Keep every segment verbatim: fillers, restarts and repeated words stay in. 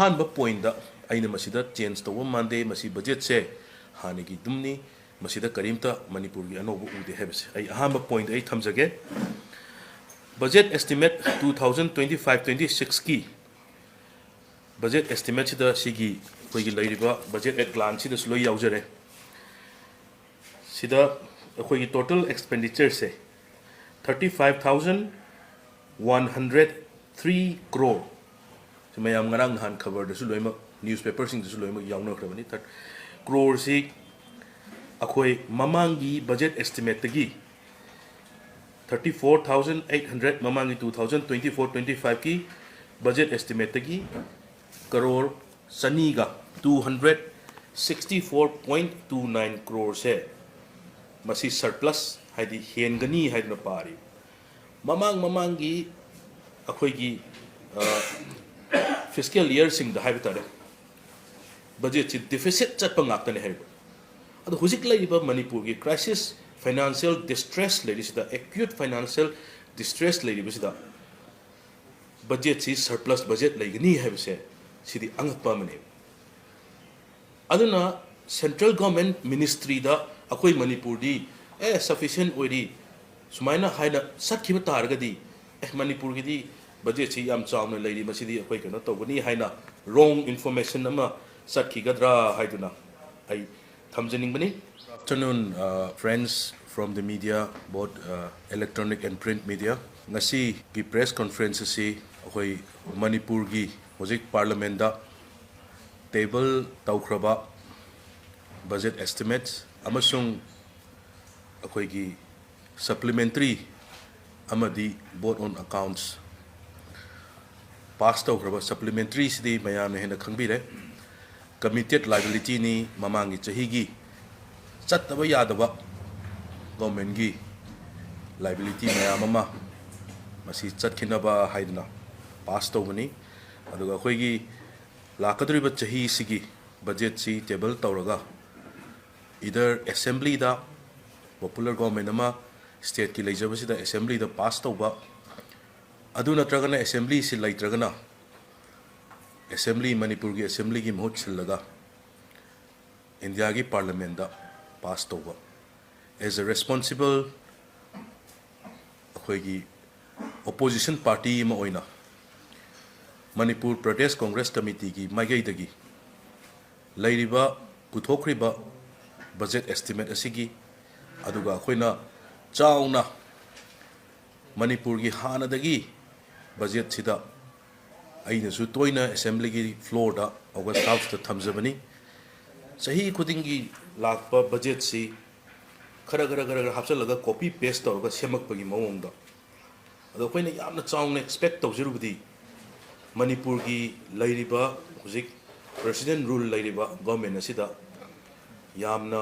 ꯑꯍꯥꯟꯕ ꯄꯣꯏꯟꯗ ꯑꯩꯅ ꯃꯁꯤꯗ ꯆꯦꯟꯖ ꯇꯧꯕ ꯃꯥꯟꯗꯦ꯫ ꯃꯁꯤ ꯕꯖꯦꯠꯁꯦ ꯍꯥꯟꯅꯒꯤ ꯑꯗꯨꯝꯅꯤ꯫ ꯃꯁꯤꯗ ꯀꯔꯤꯝꯇ ꯃꯅꯤꯄꯨꯔꯒꯤ ꯑꯅꯧꯕ ꯎꯗꯦ ꯍꯥꯏꯕꯁꯦ ꯑꯩ ꯑꯍꯥꯟꯕ ꯄꯣꯏꯟꯗ ꯑꯩ ꯊꯝꯖꯒꯦ꯫ Budget estimate two thousand twenty five twenty ꯁꯤꯛꯁꯀꯤ ꯕꯖꯦꯠ ꯑꯦꯁꯇꯤꯃꯦꯠꯁꯤꯗ ꯁꯤꯒꯤ ꯑꯩꯈꯣꯏꯒꯤ ꯂꯩꯔꯤꯕ ꯕꯖꯦꯠ ꯑꯦꯠ ꯒ꯭ꯂꯥꯟꯁꯁꯤꯗꯁꯨ ꯂꯣꯏ ꯌꯥꯎꯖꯔꯦ꯫ ꯁꯤꯗ ꯑꯩꯈꯣꯏꯒꯤ ꯇꯣꯇꯦꯜ ꯑꯦꯛꯁꯄꯦꯟꯗꯤꯆꯔꯁꯦ thirty five thousand one hundred three crore. ꯁꯤ ꯃꯌꯥꯝ ꯉꯔꯥꯡ ꯅꯍꯥꯟ ꯈꯕꯔꯗꯁꯨ ꯂꯣꯏꯅꯃꯛ, ꯅ꯭ꯌꯨꯁꯄꯦꯄꯔꯁꯤꯡꯗꯁꯨ ꯂꯣꯏꯅꯃꯛ ꯌꯥꯎꯅꯈ꯭ꯔꯕꯅꯤ꯫ ꯊꯥꯔ-, ꯀ꯭ꯔꯣꯔꯁꯤ ꯑꯩꯈꯣꯏ ꯃꯃꯥꯡꯒꯤ ꯕꯖꯦꯠ ꯑꯦꯁꯇꯤꯃꯦꯠꯇꯒꯤ thirty four thousand eight hundred, ꯃꯃꯥꯡꯒꯤ two thousand twenty four twenty ꯐꯥꯏꯚꯀꯤ ꯕꯖꯦꯠ ꯑꯦꯁꯇꯤꯃꯦꯠꯇꯒꯤ ꯀꯔꯣꯔ ꯆꯅꯤꯒ, two hundred sixty four point two nine ꯀ꯭ꯔꯣꯔꯁꯦ ꯃꯁꯤ ꯁꯔꯄ꯭ꯂꯁ, ꯍꯥꯏꯗꯤ ꯍꯦꯟꯒꯅꯤ ꯍꯥꯏꯗꯨꯅ ꯄꯥꯔꯤ꯫ ꯃꯃꯥꯡ ꯃꯃꯥꯡꯒꯤ ꯑꯩꯈꯣꯏꯒꯤ, ꯑ, ꯐꯤꯁꯀꯦꯜ ꯏꯌꯔꯁꯤꯡꯗ ꯍꯥꯏꯕ ꯇꯥꯔꯦ, ꯕꯖꯦꯠꯁꯤ ꯗꯤꯐꯤꯁꯤꯠ ꯆꯠꯄ ꯉꯥꯛꯇꯅꯦ ꯍꯥꯏꯔꯤꯕ꯫ ꯑꯗꯣ ꯍꯧꯖꯤꯛ ꯂꯩꯔꯤꯕ ꯃꯅꯤꯄꯨꯔꯒꯤ ꯀ꯭ꯔꯥꯏꯁꯤꯁ, ꯐꯥꯏꯅꯥꯟꯁꯤꯌꯦꯜ ꯗꯤꯁꯇ꯭ꯔꯦꯁ ꯂꯩꯔꯤꯁꯤꯗ, ꯑꯦꯀ꯭ꯌꯨꯠ ꯐꯥꯏꯅꯥꯟꯁꯤꯌꯦꯜ ꯗꯤꯁꯇ꯭ꯔꯦꯁ ꯂꯩꯔꯤꯕꯁꯤꯗ ꯕꯖꯦꯠꯁꯤ ꯁꯔꯄ꯭ꯂꯁ ꯕꯖꯦꯠ ꯂꯩꯒꯅꯤ ꯍꯥꯏꯕꯁꯦ ꯁꯤꯗꯤ ꯑꯉꯛꯄ ꯑꯃꯅꯦꯕ꯫ ꯑꯗꯨꯅ ꯁꯦꯟꯇ꯭ꯔꯦꯜ ꯒꯣꯔꯃꯦꯟ ꯃꯤꯅꯤꯁꯇ꯭ꯔꯤꯗ ꯑꯩꯈꯣꯏ ꯃꯅꯤꯄꯨꯔꯗꯤ ꯑꯦ ꯁꯐꯤꯁꯤꯌꯦꯟ ꯑꯣꯏꯔꯤ ꯁꯨꯃꯥꯏꯅ ꯍꯥꯏꯅ ꯆꯠꯈꯤꯕ ꯇꯥꯔꯒꯗꯤ, ꯑꯦ ꯃꯅꯤꯄꯨꯔꯒꯤꯗꯤ ꯕꯖꯦꯠꯁꯤ ꯌꯥꯝ ꯆꯥꯎꯅ ꯂꯩꯔꯤ, ꯃꯁꯤꯗꯤ ꯑꯩꯈꯣꯏ ꯀꯩꯅꯣ ꯇꯧꯒꯅꯤ ꯍꯥꯏꯅ ꯔꯣꯡ ꯏꯟꯐꯣꯔꯃꯦꯁꯟ ꯑꯃ ꯆꯠꯈꯤꯒꯗ꯭ꯔꯥ ꯍꯥꯏꯗꯨꯅ ꯑꯩ ꯊꯝꯖꯅꯤꯡꯕꯅꯤ꯫ Good afternoon, uh, friends from the media, both, uh, electronic and print media. ꯉꯁꯤꯒꯤ ꯄ꯭ꯔꯦꯁ ꯀꯣꯟꯐ꯭ꯔꯦꯟꯁ ꯑꯁꯤ ꯑꯩꯈꯣꯏ ꯃꯅꯤꯄꯨꯔꯒꯤ ꯍꯧꯖꯤꯛ ꯄꯥꯔꯂꯤꯌꯥꯃꯦꯟꯗ ꯇꯦꯕꯜ ꯇꯧꯈ꯭ꯔꯕ ꯕꯖꯦꯠ ꯑꯦꯁꯇꯤꯃꯦꯠꯁ ꯑꯃꯁꯨꯡ ꯑꯩꯈꯣꯏꯒꯤ ꯁꯄ꯭ꯂꯤꯃꯦꯟꯇꯔꯤ ꯑꯃꯗꯤ ꯚꯣꯠ ꯑꯣꯟ ꯑꯦꯀꯥꯎꯟꯠꯁ ꯄꯥꯁ ꯇꯧꯈ꯭ꯔꯕ ꯁꯄ꯭ꯂꯤꯃꯦꯟꯇꯔꯤꯁꯤꯗꯤ ꯃꯌꯥꯝꯅ ꯍꯦꯟꯅ ꯈꯪꯕꯤꯔꯦ꯫ ꯀꯃꯤꯇꯦꯠ ꯂꯥꯏꯕꯤꯂꯤꯇꯤꯅꯤ, ꯃꯃꯥꯡꯒꯤ ꯆꯍꯤꯒꯤ ꯆꯠꯇꯕ ꯌꯥꯗꯕ ꯒꯣꯔꯃꯦꯟꯒꯤ ꯂꯥꯏꯕꯤꯂꯤꯇꯤ ꯃꯌꯥꯝ ꯑꯃ ꯃꯁꯤ ꯆꯠꯈꯤꯅꯕ ꯍꯥꯏꯗꯨꯅ ꯄꯥꯁ ꯇꯧꯕꯅꯤ꯫ ꯑꯗꯨꯒ ꯑꯩꯈꯣꯏꯒꯤ ꯂꯥꯛꯀꯗꯧꯔꯤꯕ ꯆꯍꯤꯁꯤꯒꯤ ꯕꯖꯦꯠꯁꯤ ꯇꯦꯕꯜ ꯇꯧꯔꯒ ꯏꯗꯔ ꯑꯦꯁꯦꯝꯕ꯭ꯂꯤꯗ, ꯄꯣꯄꯨꯂꯔ ꯒꯣꯔꯃꯦꯟ ꯑꯃ ꯁ꯭ꯇꯦꯠꯀꯤ ꯂꯩꯖꯕꯁꯤꯗ ꯑꯦꯁꯦꯝꯕ꯭ꯂꯤꯗ ꯄꯥꯁ ꯇꯧꯕ, ꯑꯗꯨ ꯅꯠꯇ꯭ꯔꯒꯅ ꯑꯦꯁꯦꯝꯕ꯭ꯂꯤꯁꯤ ꯂꯩꯇ꯭ꯔꯒꯅ ꯑꯦꯁꯦꯝꯕ꯭ꯂꯤ, ꯃꯅꯤꯄꯨꯔꯒꯤ ꯑꯦꯁꯦꯝꯕ꯭ꯂꯤꯒꯤ ꯃꯍꯨꯠ ꯁꯤꯜꯂꯒ ꯏꯟꯗꯤꯌꯥꯒꯤ ꯄꯥꯔꯂꯤꯌꯥꯃꯦꯟꯗ ꯄꯥꯁ ꯇꯧꯕ꯫ As a responsible ꯑꯩꯈꯣꯏꯒꯤ ꯑꯣꯄꯣꯖꯤꯁꯟ ꯄꯥꯔꯇꯤ ꯑꯃ ꯑꯣꯏꯅ ꯃꯅꯤꯄꯨꯔ ꯄ꯭ꯔꯗꯦꯁ ꯀꯣꯡꯒ꯭ꯔꯦꯁ ꯀꯃꯤꯇꯤꯒꯤ ꯃꯥꯏꯀꯩꯗꯒꯤ ꯂꯩꯔꯤꯕ, ꯄꯨꯊꯣꯛꯈ꯭ꯔꯤꯕ ꯕꯖꯦꯠ ꯑꯦꯁꯇꯤꯃꯦꯠ ꯑꯁꯤꯒꯤ, ꯑꯗꯨꯒ ꯑꯩꯈꯣꯏꯅ ꯆꯥꯎꯅ ꯃꯅꯤꯄꯨꯔꯒꯤ ꯍꯥꯟꯅꯗꯒꯤ ꯕꯖꯦꯠꯁꯤꯗ ꯑꯩꯅꯁꯨ ꯇꯣꯏꯅ ꯑꯦꯁꯦꯝꯕ꯭ꯂꯤꯒꯤ ꯐ꯭ꯂꯣꯔꯗ, ꯑꯣꯒꯁ ꯍꯥꯎꯁꯇ ꯊꯝꯖꯕꯅꯤ꯫ ꯆꯍꯤ ꯈꯨꯗꯤꯡꯒꯤ ꯂꯥꯛꯄ ꯕꯖꯦꯠꯁꯤ ꯈꯔ ꯈꯔ ꯈꯔ ꯈꯔ ꯍꯥꯞꯆꯤꯜꯂꯒ ꯀꯣꯄꯤ ꯄꯦꯁ ꯇꯧꯔꯒ ꯁꯦꯝꯃꯛꯄꯒꯤ ꯃꯑꯣꯡꯗ꯫ ꯑꯗꯣ ꯑꯩꯈꯣꯏꯅ ꯌꯥꯝꯅ ꯆꯥꯎꯅ ꯑꯦꯛꯁꯄꯦꯛ ꯇꯧꯖꯔꯨꯕꯗꯤ ꯃꯅꯤꯄꯨꯔꯒꯤ ꯂꯩꯔꯤꯕ ꯍꯧꯖꯤꯛ ꯄ꯭ꯔꯦꯁꯤꯗꯦꯟ ꯔꯨꯜ ꯂꯩꯔꯤꯕ ꯒꯣꯔꯃꯦꯟ ꯑꯁꯤꯗ ꯌꯥꯝꯅ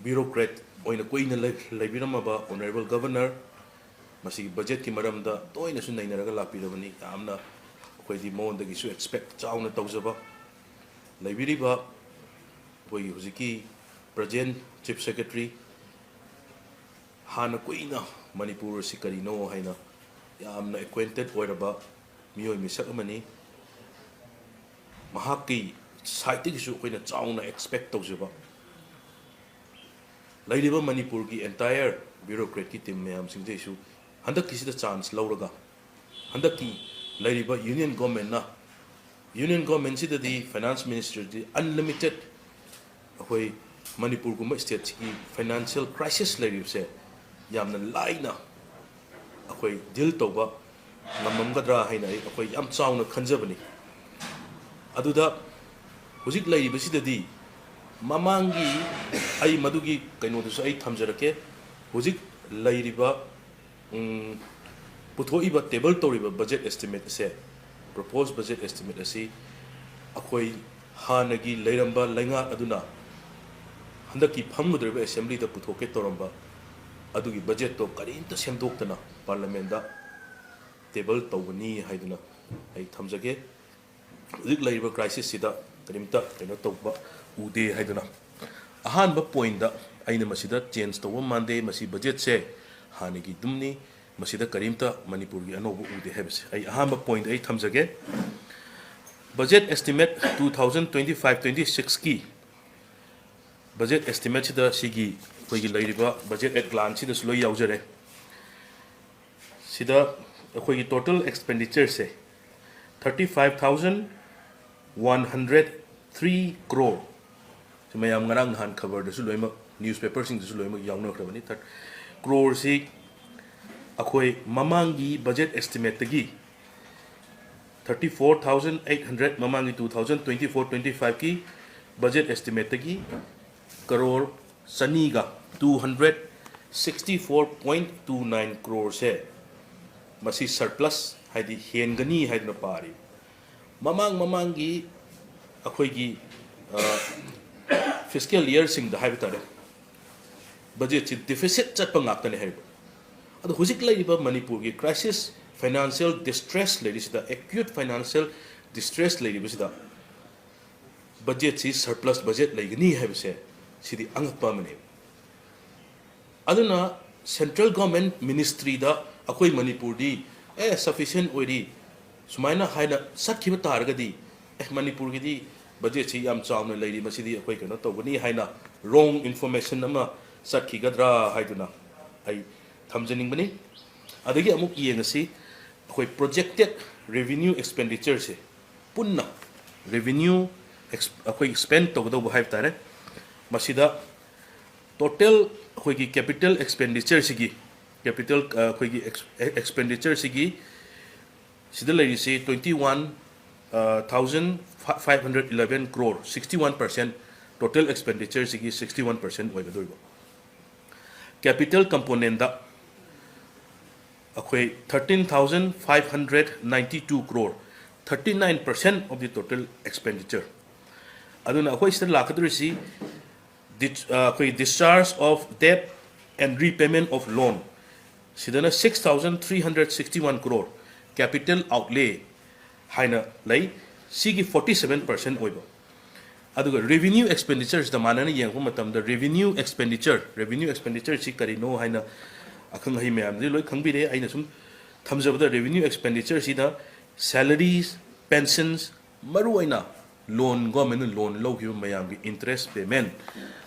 ꯕ꯭ꯌꯨꯔꯣꯀ꯭ꯔꯦꯠ ꯑꯣꯏꯅ ꯀꯨꯏꯅ ꯂꯩ-, ꯂꯩꯕꯤꯔꯝꯃꯕ ꯑꯣꯅꯔꯦꯕꯜ ꯒꯕꯔꯅꯔ, ꯃꯁꯤꯒꯤ ꯕꯖꯦꯠꯀꯤ ꯃꯔꯝꯗ ꯇꯣꯏꯅꯁꯨ ꯅꯩꯅꯔꯒ ꯂꯥꯛꯄꯤꯔꯕꯅꯤ꯫ ꯌꯥꯝꯅ ꯑꯩꯈꯣꯏꯗꯤ ꯃꯉꯣꯟꯗꯒꯤꯁꯨ ꯑꯦꯛꯁꯄꯦꯛ ꯆꯥꯎꯅ ꯇꯧꯖꯕ꯫ ꯂꯩꯕꯤꯔꯤꯕ ꯑꯩꯈꯣꯏꯒꯤ ꯍꯧꯖꯤꯛꯀꯤ ꯄ꯭ꯔꯖꯦꯟ ꯆꯤꯐ ꯁꯦꯀ꯭ꯔꯦꯇꯔꯤ, ꯍꯥꯟꯅ ꯀꯨꯏꯅ ꯃꯅꯤꯄꯨꯔ ꯑꯁꯤ ꯀꯔꯤꯅꯣ ꯍꯥꯏꯅ ꯌꯥꯝꯅ ꯑꯦꯀ꯭ꯋꯦꯟꯇꯦꯠ ꯑꯣꯏꯔꯕ ꯃꯤꯑꯣꯏ ꯃꯤꯁꯛ ꯑꯃꯅꯤ꯫ ꯃꯍꯥꯛꯀꯤ ꯁꯥꯏꯠꯇꯒꯤꯁꯨ ꯑꯩꯈꯣꯏꯅ ꯆꯥꯎꯅ ꯑꯦꯛꯁꯄꯦꯛ ꯇꯧꯖꯕ꯫ ꯂꯩꯔꯤꯕ ꯃꯅꯤꯄꯨꯔꯒꯤ ꯑꯦꯟꯇꯥꯌꯔ ꯕ꯭ꯌꯨꯔꯣꯀ꯭ꯔꯦꯠꯀꯤ ꯇꯤꯝ ꯃꯌꯥꯝꯁꯤꯡꯗꯩꯁꯨ ꯍꯟꯗꯛꯀꯤꯁꯤꯗ ꯆꯥꯟꯁ ꯂꯧꯔꯒ, ꯍꯟꯗꯛꯀꯤ ꯂꯩꯔꯤꯕ ꯌꯨꯅꯤꯌꯟ ꯒꯣꯔꯃꯦꯟꯅ, ꯌꯨꯅꯤꯌꯟ ꯒꯣꯔꯃꯦꯟꯁꯤꯗꯗꯤ ꯐꯥꯏꯅꯥꯟꯁ ꯃꯤꯅꯤꯁꯇꯔꯗꯤ ꯑꯟꯂꯤꯃꯤꯇꯦꯠ, ꯑꯩꯈꯣꯏ ꯃꯅꯤꯄꯨꯔꯒꯨꯝꯕ ꯁ꯭ꯇꯦꯠꯁꯤꯒꯤ ꯐꯥꯏꯅꯥꯟꯁꯤꯌꯦꯜ ꯀ꯭ꯔꯥꯏꯁꯤꯁ ꯂꯩꯔꯤꯕꯁꯦ ꯌꯥꯝꯅ ꯂꯥꯏꯅ ꯑꯩꯈꯣꯏ ꯗꯤꯜ ꯇꯧꯕ ꯉꯝꯃꯝꯒꯗ꯭ꯔꯥ ꯍꯥꯏꯅ ꯑꯩ, ꯑꯩꯈꯣꯏ ꯌꯥꯝ ꯆꯥꯎꯅ ꯈꯟꯖꯕꯅꯤ꯫ ꯑꯗꯨꯗ ꯍꯧꯖꯤꯛ ꯂꯩꯔꯤꯕꯁꯤꯗꯗꯤ ꯃꯃꯥꯡꯒꯤ, ꯑꯩ ꯃꯗꯨꯒꯤ ꯀꯩꯅꯣꯗꯨꯁꯨ ꯑꯩ ꯊꯝꯖꯔꯛꯀꯦ꯫ ꯍꯧꯖꯤꯛ ꯂꯩꯔꯤꯕ, ꯎꯝ, ꯄꯨꯊꯣꯛꯏꯕ, ꯇꯦꯕꯜ ꯇꯧꯔꯤꯕ ꯕꯖꯦꯠ ꯑꯦꯁꯇꯤꯃꯦꯠ ꯑꯁꯦ, ꯄ꯭ꯔꯣꯄꯣꯁ ꯕꯖꯦꯠ ꯑꯦꯁꯇꯤꯃꯦꯠ ꯑꯁꯤ ꯑꯩꯈꯣꯏ ꯍꯥꯟꯅꯒꯤ ꯂꯩꯔꯝꯕ ꯂꯩꯉꯥꯛ ꯑꯗꯨꯅ ꯍꯟꯗꯛꯀꯤ ꯐꯝꯒꯗꯧꯔꯤꯕ ꯑꯦꯁꯦꯝꯕ꯭ꯂꯤꯗ ꯄꯨꯊꯣꯛꯀꯦ ꯇꯧꯔꯝꯕ ꯑꯗꯨꯒꯤ ꯕꯖꯦꯠꯇꯣ ꯀꯔꯤꯝꯇ ꯁꯦꯝꯗꯣꯛꯇꯅ ꯄꯥꯔꯂꯤꯌꯥꯃꯦꯟꯗ ꯇꯦꯕꯜ ꯇꯧꯒꯅꯤ ꯍꯥꯏꯗꯨꯅ ꯑꯩ ꯊꯝꯖꯒꯦ꯫ ꯍꯧꯖꯤꯛ ꯂꯩꯔꯤꯕ ꯀ꯭ꯔꯥꯏꯁꯤꯁꯁꯤꯗ ꯀꯔꯤꯝꯇ ꯀꯩꯅꯣ ꯇꯧꯕ ꯎꯗꯦ ꯍꯥꯏꯗꯨꯅ꯫ ꯑꯍꯥꯟꯕ ꯄꯣꯏꯟꯗ ꯑꯩꯅ ꯃꯁꯤꯗ ꯆꯦꯟꯖ ꯇꯧꯕ ꯃꯥꯟꯗꯦ, ꯃꯁꯤ ꯕꯖꯦꯠꯁꯦ ꯍꯥꯟꯅꯒꯤ ꯑꯗꯨꯝꯅꯤ, ꯃꯁꯤꯗ ꯀꯔꯤꯝꯇ ꯃꯅꯤꯄꯨꯔꯒꯤ ꯑꯅꯧꯕ ꯎꯗꯦ ꯍꯥꯏꯕꯁꯦ ꯑꯩ ꯑꯍꯥꯟꯕ ꯄꯣꯏꯟꯗ ꯑꯩ ꯊꯝꯖꯒꯦ꯫ Budget estimate two thousand twenty five twenty sixꯀꯤ budget estimateꯁꯤꯗ ꯁꯤꯒꯤ ꯑꯩꯈꯣꯏꯒꯤ ꯂꯩꯔꯤꯕ budget at glanceꯁꯤꯗꯁꯨ ꯂꯣꯏ ꯌꯥꯎꯖꯔꯦ꯫ ꯁꯤꯗ ꯑꯩꯈꯣꯏꯒꯤ total expenditureꯁꯦ thirty five thousand one hundred three crore꯫ ꯁꯤ ꯃꯌꯥꯝ ꯉꯔꯥꯡ ꯅꯍꯥꯟ ꯈꯕꯔꯗꯁꯨ ꯂꯣꯏꯅꯃꯛ, newspaperꯁꯤꯡꯗꯁꯨ ꯂꯣꯏꯅꯃꯛ ꯌꯥꯎꯅꯈ꯭ꯔꯕꯅꯤ꯫ Thir- crore ꯁꯤ ꯑꯩꯈꯣꯏ ꯃꯃꯥꯡꯒꯤ budget estimateꯇꯒꯤ thirty four thousand eight hundred, ꯃꯃꯥꯡꯒꯤ two thousand twenty four twenty fiveꯀꯤ budget estimateꯇꯒꯤ crore ꯆꯅꯤꯒ two hundred sixty four point two nine crore ꯁꯦ ꯃꯁꯤ surplus, ꯍꯥꯏꯗꯤ ꯍꯦꯟꯒꯅꯤ ꯍꯥꯏꯗꯨꯅ ꯄꯥꯔꯤ꯫ ꯃꯃꯥꯡ ꯃꯃꯥꯡꯒꯤ ꯑꯩꯈꯣꯏꯒꯤ fiscal yearꯁꯤꯡꯗ ꯍꯥꯏꯕ ꯇꯥꯔꯦ, budgetꯁꯤ deficit ꯆꯠꯄ ꯉꯥꯛꯇꯅꯦ ꯍꯥꯏꯕ꯫ ꯑꯗꯣ ꯍꯧꯖꯤꯛ ꯂꯩꯔꯤꯕ ꯃꯅꯤꯄꯨꯔꯒꯤ crisis, financial distress ꯂꯩꯔꯤꯁꯤꯗ, acute financial distress ꯂꯩꯔꯤꯕꯁꯤꯗ budgetꯁꯤ surplus budget ꯂꯩꯒꯅꯤ ꯍꯥꯏꯕꯁꯦ ꯁꯤꯗꯤ ꯑꯉꯛꯄ ꯑꯃꯅꯦꯕ꯫ ꯑꯗꯨꯅ central government ministryꯗ ꯑꯩꯈꯣꯏ ꯃꯅꯤꯄꯨꯔꯗꯤ ꯑꯦ sufficient ꯑꯣꯏꯔꯤ ꯁꯨꯃꯥꯏꯅ ꯍꯥꯏꯅ ꯆꯠꯈꯤꯕ ꯇꯥꯔꯒꯗꯤ, ꯑꯦ ꯃꯅꯤꯄꯨꯔꯒꯤꯗꯤ budgetꯁꯤ ꯌꯥꯝ ꯆꯥꯎꯅ ꯂꯩꯔꯤ, ꯃꯁꯤꯗꯤ ꯑꯩꯈꯣꯏ ꯀꯩꯅꯣ ꯇꯧꯒꯅꯤ ꯍꯥꯏꯅ wrong information ꯑꯃ ꯆꯠꯈꯤꯒꯗ꯭ꯔꯥ ꯍꯥꯏꯗꯨꯅ ꯑꯩ ꯊꯝꯖꯅꯤꯡꯕꯅꯤ꯫ ꯑꯗꯒꯤ ꯑꯃꯨꯛ ꯌꯦꯡꯉꯁꯤ, ꯑꯩꯈꯣꯏ projected revenue expenditureꯁꯦ ꯄꯨꯟꯅ revenue ꯑꯩꯈꯣꯏ spend ꯇꯧꯒꯗꯧꯕ ꯍꯥꯏꯕ ꯇꯥꯔꯦ꯫ ꯃꯁꯤꯗ total ꯑꯩꯈꯣꯏꯒꯤ capital expenditureꯁꯤꯒꯤ, capital ꯑꯩꯈꯣꯏꯒꯤ expenditureꯁꯤꯒꯤ ꯁꯤꯗ ꯂꯩꯔꯤꯁꯤ twenty one thousand five hundred eleven crore, sixty one percent, total expenditureꯁꯤꯒꯤ sixty one percent ꯑꯣꯏꯒꯗꯧꯔꯤꯕ꯫ Capital componentꯗ ꯑꯩꯈꯣꯏ thirteen thousand five hundred ninety two crore, thirty nine percent of the total expenditure꯫ ꯑꯗꯨꯅ ꯑꯩꯈꯣꯏ ꯁꯤꯗ ꯂꯥꯛꯀꯗꯧꯔꯤꯁꯤ ꯑꯩꯈꯣꯏ discharge of debt and repayment of loan, ꯁꯤꯗꯅ six thousand three hundred sixty one crore capital outlay ꯍꯥꯏꯅ ꯂꯩ꯫ ꯁꯤꯒꯤ forty seven percent ꯑꯣꯏꯕ꯫ ꯑꯗꯨꯒ revenue expenditureꯁꯤꯗ ꯃꯥꯟꯅꯅ ꯌꯦꯡꯉꯛꯄ ꯃꯇꯝꯗ revenue expenditure, revenue expenditureꯁꯤ ꯀꯔꯤꯅꯣ ꯍꯥꯏꯅ ꯑꯈꯪ ꯑꯍꯩ ꯃꯌꯥꯝꯗꯤ ꯂꯣꯏ ꯈꯪꯕꯤꯔꯦ꯫ ꯑꯩꯅ ꯁꯨꯝ ꯊꯝꯖꯕꯗ revenue expenditureꯁꯤꯗ salaries, pensions, ꯃꯔꯨꯑꯣꯏꯅ loan, government ꯅ loan ꯂꯧꯈꯤꯕ ꯃꯌꯥꯝꯒꯤ interest payment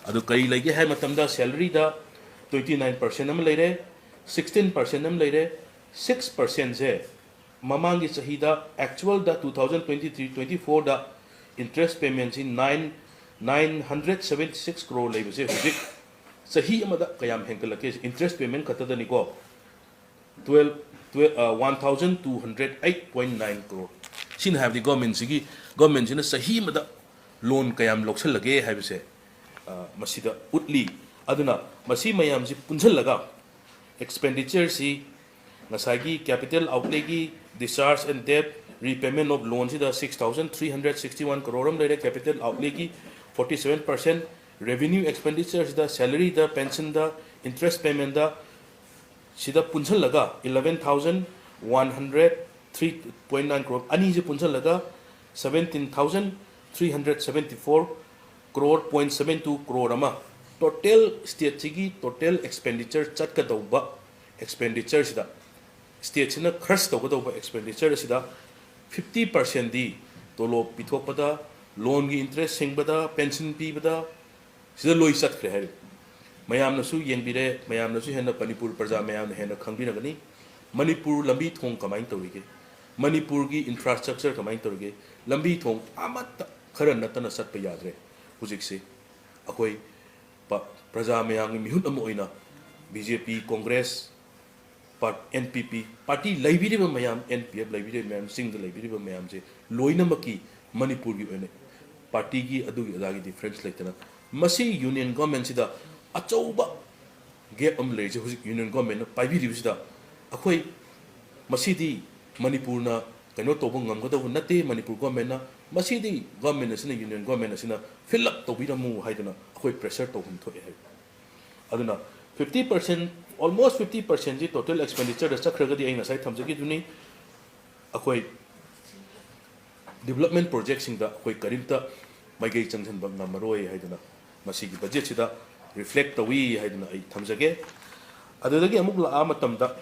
ꯑꯗꯨ ꯀꯔꯤ ꯂꯩꯒꯦ ꯍꯥꯏꯕ ꯃꯇꯝꯗ, salary ꯗ twenty nine percent ꯑꯃ ꯂꯩꯔꯦ, sixteen percent ꯑꯃ ꯂꯩꯔꯦ. Six percent ꯁꯦ ꯃꯃꯥꯡꯒꯤ ꯆꯍꯤꯗ, actual ꯗ two thousand twenty three twenty four ꯗ interest payment ꯁꯤ nine nine hundred seventy six crore ꯂꯩꯕꯁꯦ ꯍꯧꯖꯤꯛ ꯆꯍꯤ ꯑꯃꯗ ꯀꯌꯥꯝ ꯍꯦꯟꯒꯠꯂꯛꯀꯦ? Interest payment ꯈꯛꯇꯗꯅꯤꯀꯣ, twelve twelve one thousand two hundred eight point nine crore. ꯁꯤꯅ ꯍꯥꯏꯕꯗꯤ government ꯁꯤꯒꯤ, government ꯁꯤꯅ ꯆꯍꯤ ꯑꯃꯗ loan ꯀꯌꯥꯝ ꯂꯧꯁꯜꯂꯒꯦ ꯍꯥꯏꯕꯁꯦ, ꯑ, ꯃꯁꯤꯗ ꯎꯠꯂꯤ. ꯑꯗꯨꯅ ꯃꯁꯤ ꯃꯌꯥꯝꯁꯤ ꯄꯨꯟꯁꯤꯜꯂꯒ expenditure ꯁꯤ ꯉꯁꯥꯏꯒꯤ capital outlay ꯒꯤ discharge and debt, repayment of loan ꯁꯤꯗ six thousand three hundred sixty one crore ꯑꯃ ꯂꯩꯔꯦ, capital outlay ꯒꯤ forty seven percent. Revenue expenditure ꯁꯤꯗ salary ꯗ, pension ꯗ, interest payment ꯗ, ꯁꯤꯗ ꯄꯨꯟꯁꯤꯜꯂꯒ eleven thousand one hundred three point nine crore, ꯑꯅꯤꯁꯤ ꯄꯨꯟꯁꯤꯜꯂꯒ seventeen thousand three hundred seventy four crore point seven two crore ꯑꯃ, total state ꯁꯤꯒꯤ total expenditure ꯆꯠꯀꯗꯧꯕ expenditure ꯁꯤꯗ, state ꯁꯤꯅ ꯈꯔꯆ ꯇꯧꯒꯗꯧꯕ expenditure ꯑꯁꯤꯗ fifty percent ꯗꯤ ꯇꯣꯂꯣꯞ ꯄꯤꯊꯣꯛꯄꯗ, loan ꯒꯤ interest ꯁꯤꯡꯕꯗ, pension ꯄꯤꯕꯗ, ꯁꯤꯗ ꯂꯣꯏ ꯆꯠꯈ꯭ꯔꯦ ꯍꯥꯏꯔꯤꯕ꯫ ꯃꯌꯥꯝꯅꯁꯨ ꯌꯦꯡꯕꯤꯔꯦ, ꯃꯌꯥꯝꯅꯁꯨ ꯍꯦꯟꯅ, ꯃꯅꯤꯄꯨꯔ ꯄ꯭ꯔꯖꯥ ꯃꯌꯥꯝꯅ ꯍꯦꯟꯅ ꯈꯪꯕꯤꯔꯒꯅꯤ꯫ ꯃꯅꯤꯄꯨꯔ ꯂꯝꯕꯤ ꯊꯣꯡ ꯀꯃꯥꯏꯅ ꯇꯧꯔꯤꯒꯦ? ꯃꯅꯤꯄꯨꯔꯒꯤ infrastructure ꯀꯃꯥꯏꯅ ꯇꯧꯔꯤꯒꯦ? ꯂꯝꯕꯤ ꯊꯣꯡ ꯑꯃꯠꯇ ꯈꯔ ꯅꯠꯇꯅ ꯆꯠꯄ ꯌꯥꯗ꯭ꯔꯦ ꯍꯧꯖꯤꯛꯁꯤ꯫ ꯑꯩꯈꯣꯏ ꯄ-, ꯄ꯭ꯔꯖꯥ ꯃꯌꯥꯝꯒꯤ ꯃꯤꯍꯨꯠ ꯑꯃ ꯑꯣꯏꯅ BJP, Congress, ꯄꯥꯔ-, NPP, party ꯂꯩꯕꯤꯔꯤꯕ ꯃꯌꯥꯝ, NPF ꯂꯩꯕꯤꯔꯤꯕ ꯃꯌꯥꯝ, ꯆꯤꯡꯗ ꯂꯩꯕꯤꯔꯤꯕ ꯃꯌꯥꯝꯁꯦ ꯂꯣꯏꯅꯃꯛꯀꯤ ꯃꯅꯤꯄꯨꯔꯒꯤ ꯑꯣꯏꯅ party ꯒꯤ ꯑꯗꯨꯒꯤ ꯑꯗꯥꯒꯤ difference ꯂꯩꯇꯅ ꯃꯁꯤ union government ꯁꯤꯗ ꯑꯆꯧꯕ gap ꯑꯃ ꯂꯩꯔꯤꯁꯦ ꯍꯧꯖꯤꯛ union government ꯅ ꯄꯥꯏꯕꯤꯔꯤꯕꯁꯤꯗ꯫ ꯑꯩꯈꯣꯏ ꯃꯁꯤꯗꯤ ꯃꯅꯤꯄꯨꯔꯅ ꯀꯩꯅꯣ ꯇꯧꯕ ꯉꯝꯒꯗꯧꯕ ꯅꯠꯇꯦ, ꯃꯅꯤꯄꯨꯔ government ꯅ꯫ ꯃꯁꯤꯗꯤ government ꯑꯁꯤꯅ, union government ꯑꯁꯤꯅ fill up ꯇꯧꯕꯤꯔꯝꯃꯨ ꯍꯥꯏꯗꯅ ꯑꯩꯈꯣꯏ pressure ꯇꯧꯐꯝ ꯊꯣꯛꯑꯦ ꯍꯥꯏꯕ꯫ ꯑꯗꯨꯅ fifty percent, almost fifty percent ꯁꯤ total expenditure ꯗ ꯆꯠꯈ꯭ꯔꯒꯗꯤ, ꯑꯩ ꯉꯁꯥꯏ ꯊꯝꯖꯈꯤꯗꯨꯅꯤ, ꯑꯩꯈꯣꯏ development project ꯁꯤꯡꯗ ꯑꯩꯈꯣꯏ ꯀꯔꯤꯝꯇ ꯃꯥꯏꯀꯩ ꯆꯪꯁꯤꯟꯕ ꯉꯝꯃꯔꯣꯏ ꯍꯥꯏꯗꯅ ꯃꯁꯤꯒꯤ budget ꯁꯤꯗ reflect ꯇꯧꯏ ꯍꯥꯏꯗꯅ ꯑꯩ ꯊꯝꯖꯒꯦ꯫ ꯑꯗꯨꯗꯒꯤ ꯑꯃꯨꯛ ꯂꯥꯛꯑ ꯃꯇꯝꯗ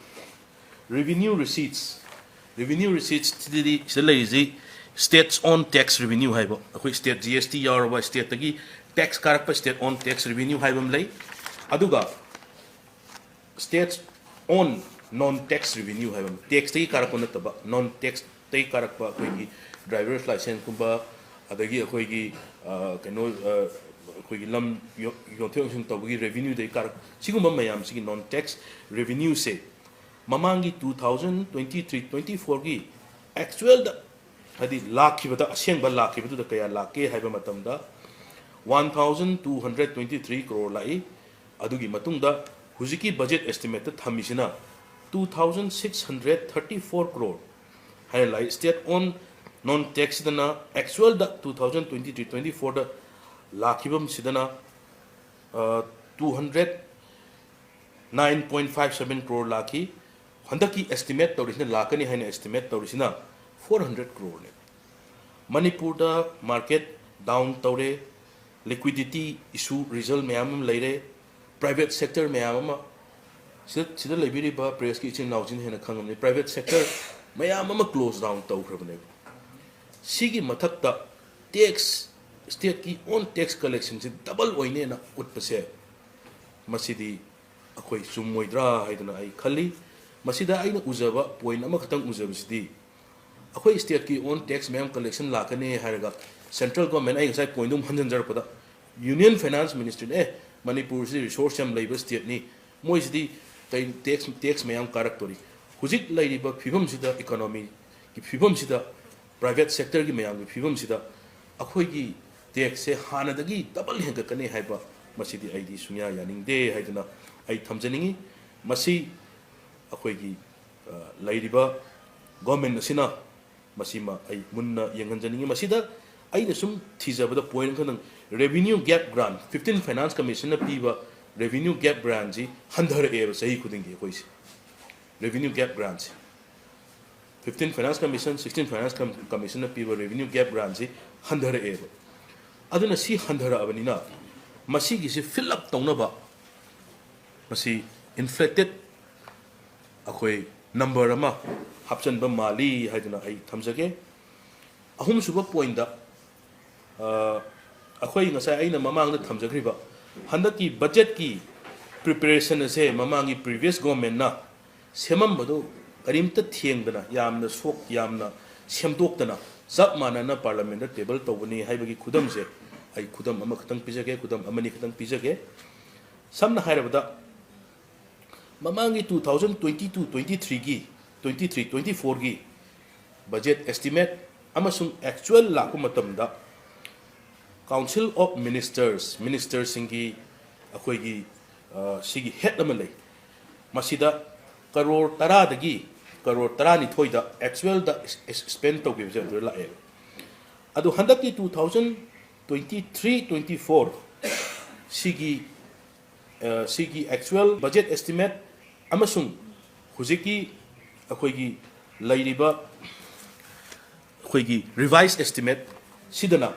revenue receipts, revenue receipts ꯁꯤꯗꯤ ꯁꯤꯗ ꯂꯩꯔꯤꯁꯤ States own tax revenue ꯍꯥꯏꯕ, ꯑꯩꯈꯣꯏ state G S T ꯌꯥꯎꯔꯕ stateꯇꯒꯤ tax ꯀꯥꯔꯛꯄ state own tax revenue ꯍꯥꯏꯕ ꯑꯃ ꯂꯩ꯫ ꯑꯗꯨꯒ states own non tax revenue ꯍꯥꯏꯕ ꯑꯃ, taxꯇꯒꯤ ꯀꯥꯔꯛꯄ ꯅꯠꯇꯕ non taxꯇꯒꯤ ꯀꯥꯔꯛꯄ, ꯑꯩꯈꯣꯏꯒꯤ driver's licenseꯀꯨꯝꯕ, ꯑꯗꯒꯤ ꯑꯩꯈꯣꯏꯒꯤ ꯑ, ꯀꯩꯅꯣ ꯑ, ꯑꯩꯈꯣꯏꯒꯤ ꯂꯝ ꯌꯣ- ꯌꯣꯟꯊꯣꯛ ꯌꯣꯟꯁꯤꯟ ꯇꯧꯕꯒꯤ revenueꯗꯒꯤ ꯀꯥꯔꯛ, ꯁꯤꯒꯨꯝꯕ ꯃꯌꯥꯝꯁꯤꯒꯤ non tax revenueꯁꯦ ꯃꯃꯥꯡꯒꯤ two thousand twenty three twenty fourꯒꯤ actualꯗ, ꯍꯥꯏꯗꯤ ꯂꯥꯛꯈꯤꯕꯗ, ꯑꯁꯦꯡꯕ ꯂꯥꯛꯈꯤꯕꯗꯨꯗ ꯀꯌꯥ ꯂꯥꯛꯀꯦ ꯍꯥꯏꯕ ꯃꯇꯝꯗ one thousand two hundred twenty three crore ꯂꯥꯛꯏ꯫ ꯑꯗꯨꯒꯤ ꯃꯇꯨꯡꯗ ꯍꯧꯖꯤꯛꯀꯤ budget estimateꯇ ꯊꯝꯃꯤꯁꯤꯅ two thousand six hundred thirty four crore ꯍꯥꯏꯅ ꯂꯥꯛꯏ꯫ State own non taxꯁꯤꯗꯅ actualꯗ two thousand twenty three twenty fourꯗ ꯂꯥꯛꯈꯤꯕꯁꯤꯗꯅ two hundred nine point five seven crore ꯂꯥꯛꯈꯤ꯫ ꯍꯟꯗꯛꯀꯤ estimate ꯇꯧꯔꯤꯁꯤꯅ, ꯂꯥꯛꯀꯅꯤ ꯍꯥꯏꯅ estimate ꯇꯧꯔꯤꯁꯤꯅ four hundred croreꯅꯦ꯫ ꯃꯅꯤꯄꯨꯔꯗ market down ꯇꯧꯔꯦ, liquidity issue result ꯃꯌꯥꯝ ꯑꯃ ꯂꯩꯔꯦ, private sector ꯃꯌꯥꯝ ꯑꯃ, ꯁꯤꯗ ꯁꯤꯗ ꯂꯩꯕꯤꯔꯤꯕ pressꯀꯤ ꯏꯆꯤꯟ ꯏꯅꯥꯎꯁꯤꯡ ꯍꯦꯟꯅ ꯈꯪꯉꯝꯅꯤ, private sector ꯃꯌꯥꯝ ꯑꯃ close down ꯇꯧꯈ꯭ꯔꯕꯅꯦꯕ꯫ ꯁꯤꯒꯤ ꯃꯊꯛꯇ tax, stateꯀꯤ own tax collectionꯁꯤ double ꯑꯣꯏꯅꯦꯅ ꯎꯠꯄꯁꯦ, ꯃꯁꯤꯗꯤ ꯑꯩꯈꯣꯏ ꯆꯨꯝꯃꯣꯏꯗ꯭ꯔꯥ ꯍꯥꯏꯗꯅ ꯑꯩ ꯈꯜꯂꯤ꯫ ꯃꯁꯤꯗ ꯑꯩꯅ ꯎꯖꯕ point ꯑꯃꯈꯛꯇꯪ ꯎꯖꯕꯁꯤꯗꯤ, ꯑꯩꯈꯣꯏ stateꯀꯤ own tax ꯃꯌꯥꯝ collection ꯂꯥꯛꯀꯅꯤ ꯍꯥꯏꯔꯒ central government, ꯑꯩ ꯉꯁꯥꯏ pointꯗꯨ ꯑꯃꯨꯛ ꯍꯟꯖꯤꯟꯖꯔꯛꯄꯗ, Union Finance Ministryꯅ ꯑꯦ ꯃꯅꯤꯄꯨꯔꯁꯤ resource ꯌꯥꯝ ꯂꯩꯕ stateꯅꯤ, ꯃꯣꯏꯁꯤꯗꯤ ꯀꯩ tax, tax ꯃꯌꯥꯝ ꯀꯥꯔꯛꯇꯣꯔꯤ꯫ ꯍꯧꯖꯤꯛ ꯂꯩꯔꯤꯕ ꯐꯤꯕꯝꯁꯤꯗ, economyꯒꯤ ꯐꯤꯕꯝꯁꯤꯗ, private sectorꯒꯤ ꯃꯌꯥꯝꯒꯤ ꯐꯤꯕꯝꯁꯤꯗ ꯑꯩꯈꯣꯏꯒꯤ taxꯁꯦ ꯍꯥꯟꯅꯗꯒꯤ double ꯍꯦꯟꯒꯠꯀꯅꯤ ꯍꯥꯏꯕ, ꯃꯁꯤꯗꯤ ꯑꯩꯗꯤ ꯁꯨꯡꯌꯥ ꯌꯥꯅꯤꯡꯗꯦ ꯍꯥꯏꯗꯨꯅ ꯑꯩ ꯊꯝꯖꯅꯤꯡꯉꯤ꯫ ꯃꯁꯤ ꯑꯩꯈꯣꯏꯒꯤ, ꯑ, ꯂꯩꯔꯤꯕ government ꯑꯁꯤꯅ ꯃꯁꯤꯃ ꯑꯩ ꯃꯨꯟꯅ ꯌꯦꯡꯍꯟꯖꯅꯤꯡꯉꯤ꯫ ꯃꯁꯤꯗ ꯑꯩꯅ ꯁꯨꯝ ꯊꯤꯖꯕꯗ point ꯑꯃꯈꯛꯇꯪ, revenue gap grant, fifteen Finance Commissionꯅ ꯄꯤꯕ revenue gap grantꯁꯤ ꯍꯟꯊꯔꯛꯑꯦꯕ ꯆꯍꯤ ꯈꯨꯗꯤꯡꯒꯤ ꯑꯩꯈꯣꯏꯁꯦ꯫ Revenue gap grantꯁꯦ, fifteen Finance Commission, sixteen Finance Com- Commissionꯅ ꯄꯤꯕ revenue gap grantꯁꯤ ꯍꯟꯊꯔꯛꯑꯦꯕ꯫ ꯑꯗꯨꯅ ꯁꯤ ꯍꯟꯊꯔꯛꯑꯕꯅꯤꯅ ꯃꯁꯤꯒꯤꯁꯤ fill up ꯇꯧꯅꯕ ꯃꯁꯤ inflated ꯑꯩꯈꯣꯏ number ꯑꯃ ꯍꯥꯞꯆꯤꯟꯕ ꯃꯥꯜꯂꯤ ꯍꯥꯏꯗꯨꯅ ꯑꯩ ꯊꯝꯖꯒꯦ꯫ ꯑꯍꯨꯝꯁꯨꯕ ꯄꯣꯏꯟꯗ, ꯑꯩꯈꯣꯏ ꯉꯁꯥꯏ ꯑꯩꯅ ꯃꯃꯥꯡꯗ ꯊꯝꯖꯈ꯭ꯔꯤꯕ ꯍꯟꯗꯛꯀꯤ ꯕꯖꯦꯠꯀꯤ ꯄ꯭ꯔꯤꯄꯦꯔꯦꯁꯟ ꯑꯁꯦ ꯃꯃꯥꯡꯒꯤ ꯄ꯭ꯔꯤꯚꯤꯌꯁ ꯒꯣꯔꯃꯦꯟꯅ ꯁꯦꯝꯃꯝꯕꯗꯨ ꯀꯔꯤꯝꯇ ꯊꯦꯡꯗꯅ, ꯌꯥꯝꯅ ꯁꯣꯛ ꯌꯥꯝꯅ ꯁꯦꯝꯗꯣꯛꯇꯅ, ꯆꯞ ꯃꯥꯟꯅꯅ ꯄꯥꯔꯂꯥꯃꯦꯟꯗ ꯇꯦꯕꯜ ꯇꯧꯕꯅꯤ ꯍꯥꯏꯕꯒꯤ ꯈꯨꯗꯝꯁꯦ ꯑꯩ ꯈꯨꯗꯝ ꯑꯃꯈꯛꯇꯪ ꯄꯤꯖꯒꯦ, ꯈꯨꯗꯝ ꯑꯃꯅꯤ ꯈꯛꯇꯪ ꯄꯤꯖꯒꯦ꯫ ꯁꯝꯅ ꯍꯥꯏꯔꯕꯗ, ꯃꯃꯥꯡꯒꯤ two thousand twenty two twenty three ꯒꯤ, twenty three twenty four ꯒꯤ ꯕꯖꯦꯠ ꯑꯦꯁꯇꯤꯃꯦꯠ ꯑꯃꯁꯨꯡ ꯑꯦꯛꯆꯨꯋꯦꯜ ꯂꯥꯛꯄ ꯃꯇꯝꯗ, ꯀꯥꯎꯟꯁꯤꯜ ꯑꯣꯐ ꯃꯤꯅꯤꯁꯇꯔꯁ, ꯃꯤꯅꯤꯁꯇꯔꯁꯤꯡꯒꯤ ꯑꯩꯈꯣꯏꯒꯤ, ꯑ, ꯁꯤꯒꯤ ꯍꯦꯠ ꯑꯃ ꯂꯩ꯫ ꯃꯁꯤꯗ ꯀꯔꯣꯔ ꯇꯔꯥꯗꯒꯤ ꯀꯔꯣꯔ ꯇꯔꯥꯅꯤꯊꯣꯏꯗ ꯑꯦꯛꯆꯨꯋꯦꯜꯗ ꯏꯁ-, ꯏꯁ-, ꯁ꯭ꯄꯦꯟ ꯇꯧꯈꯤꯕꯁꯦ ꯑꯗꯨꯗ ꯂꯥꯛꯑꯦ꯫ ꯑꯗꯨ ꯍꯟꯗꯛꯀꯤ two thousand twenty three twenty four ꯁꯤꯒꯤ, ꯑ, ꯁꯤꯒꯤ ꯑꯦꯛꯆꯨꯋꯦꯜ ꯕꯖꯦꯠ ꯑꯦꯁꯇꯤꯃꯦꯠ ꯑꯃꯁꯨꯡ ꯍꯧꯖꯤꯛꯀꯤ ꯑꯩꯈꯣꯏꯒꯤ ꯂꯩꯔꯤꯕ ꯑꯩꯈꯣꯏꯒꯤ ꯔꯤꯚꯥꯏꯁ ꯑꯦꯁꯇꯤꯃꯦꯠ ꯁꯤꯗꯅ,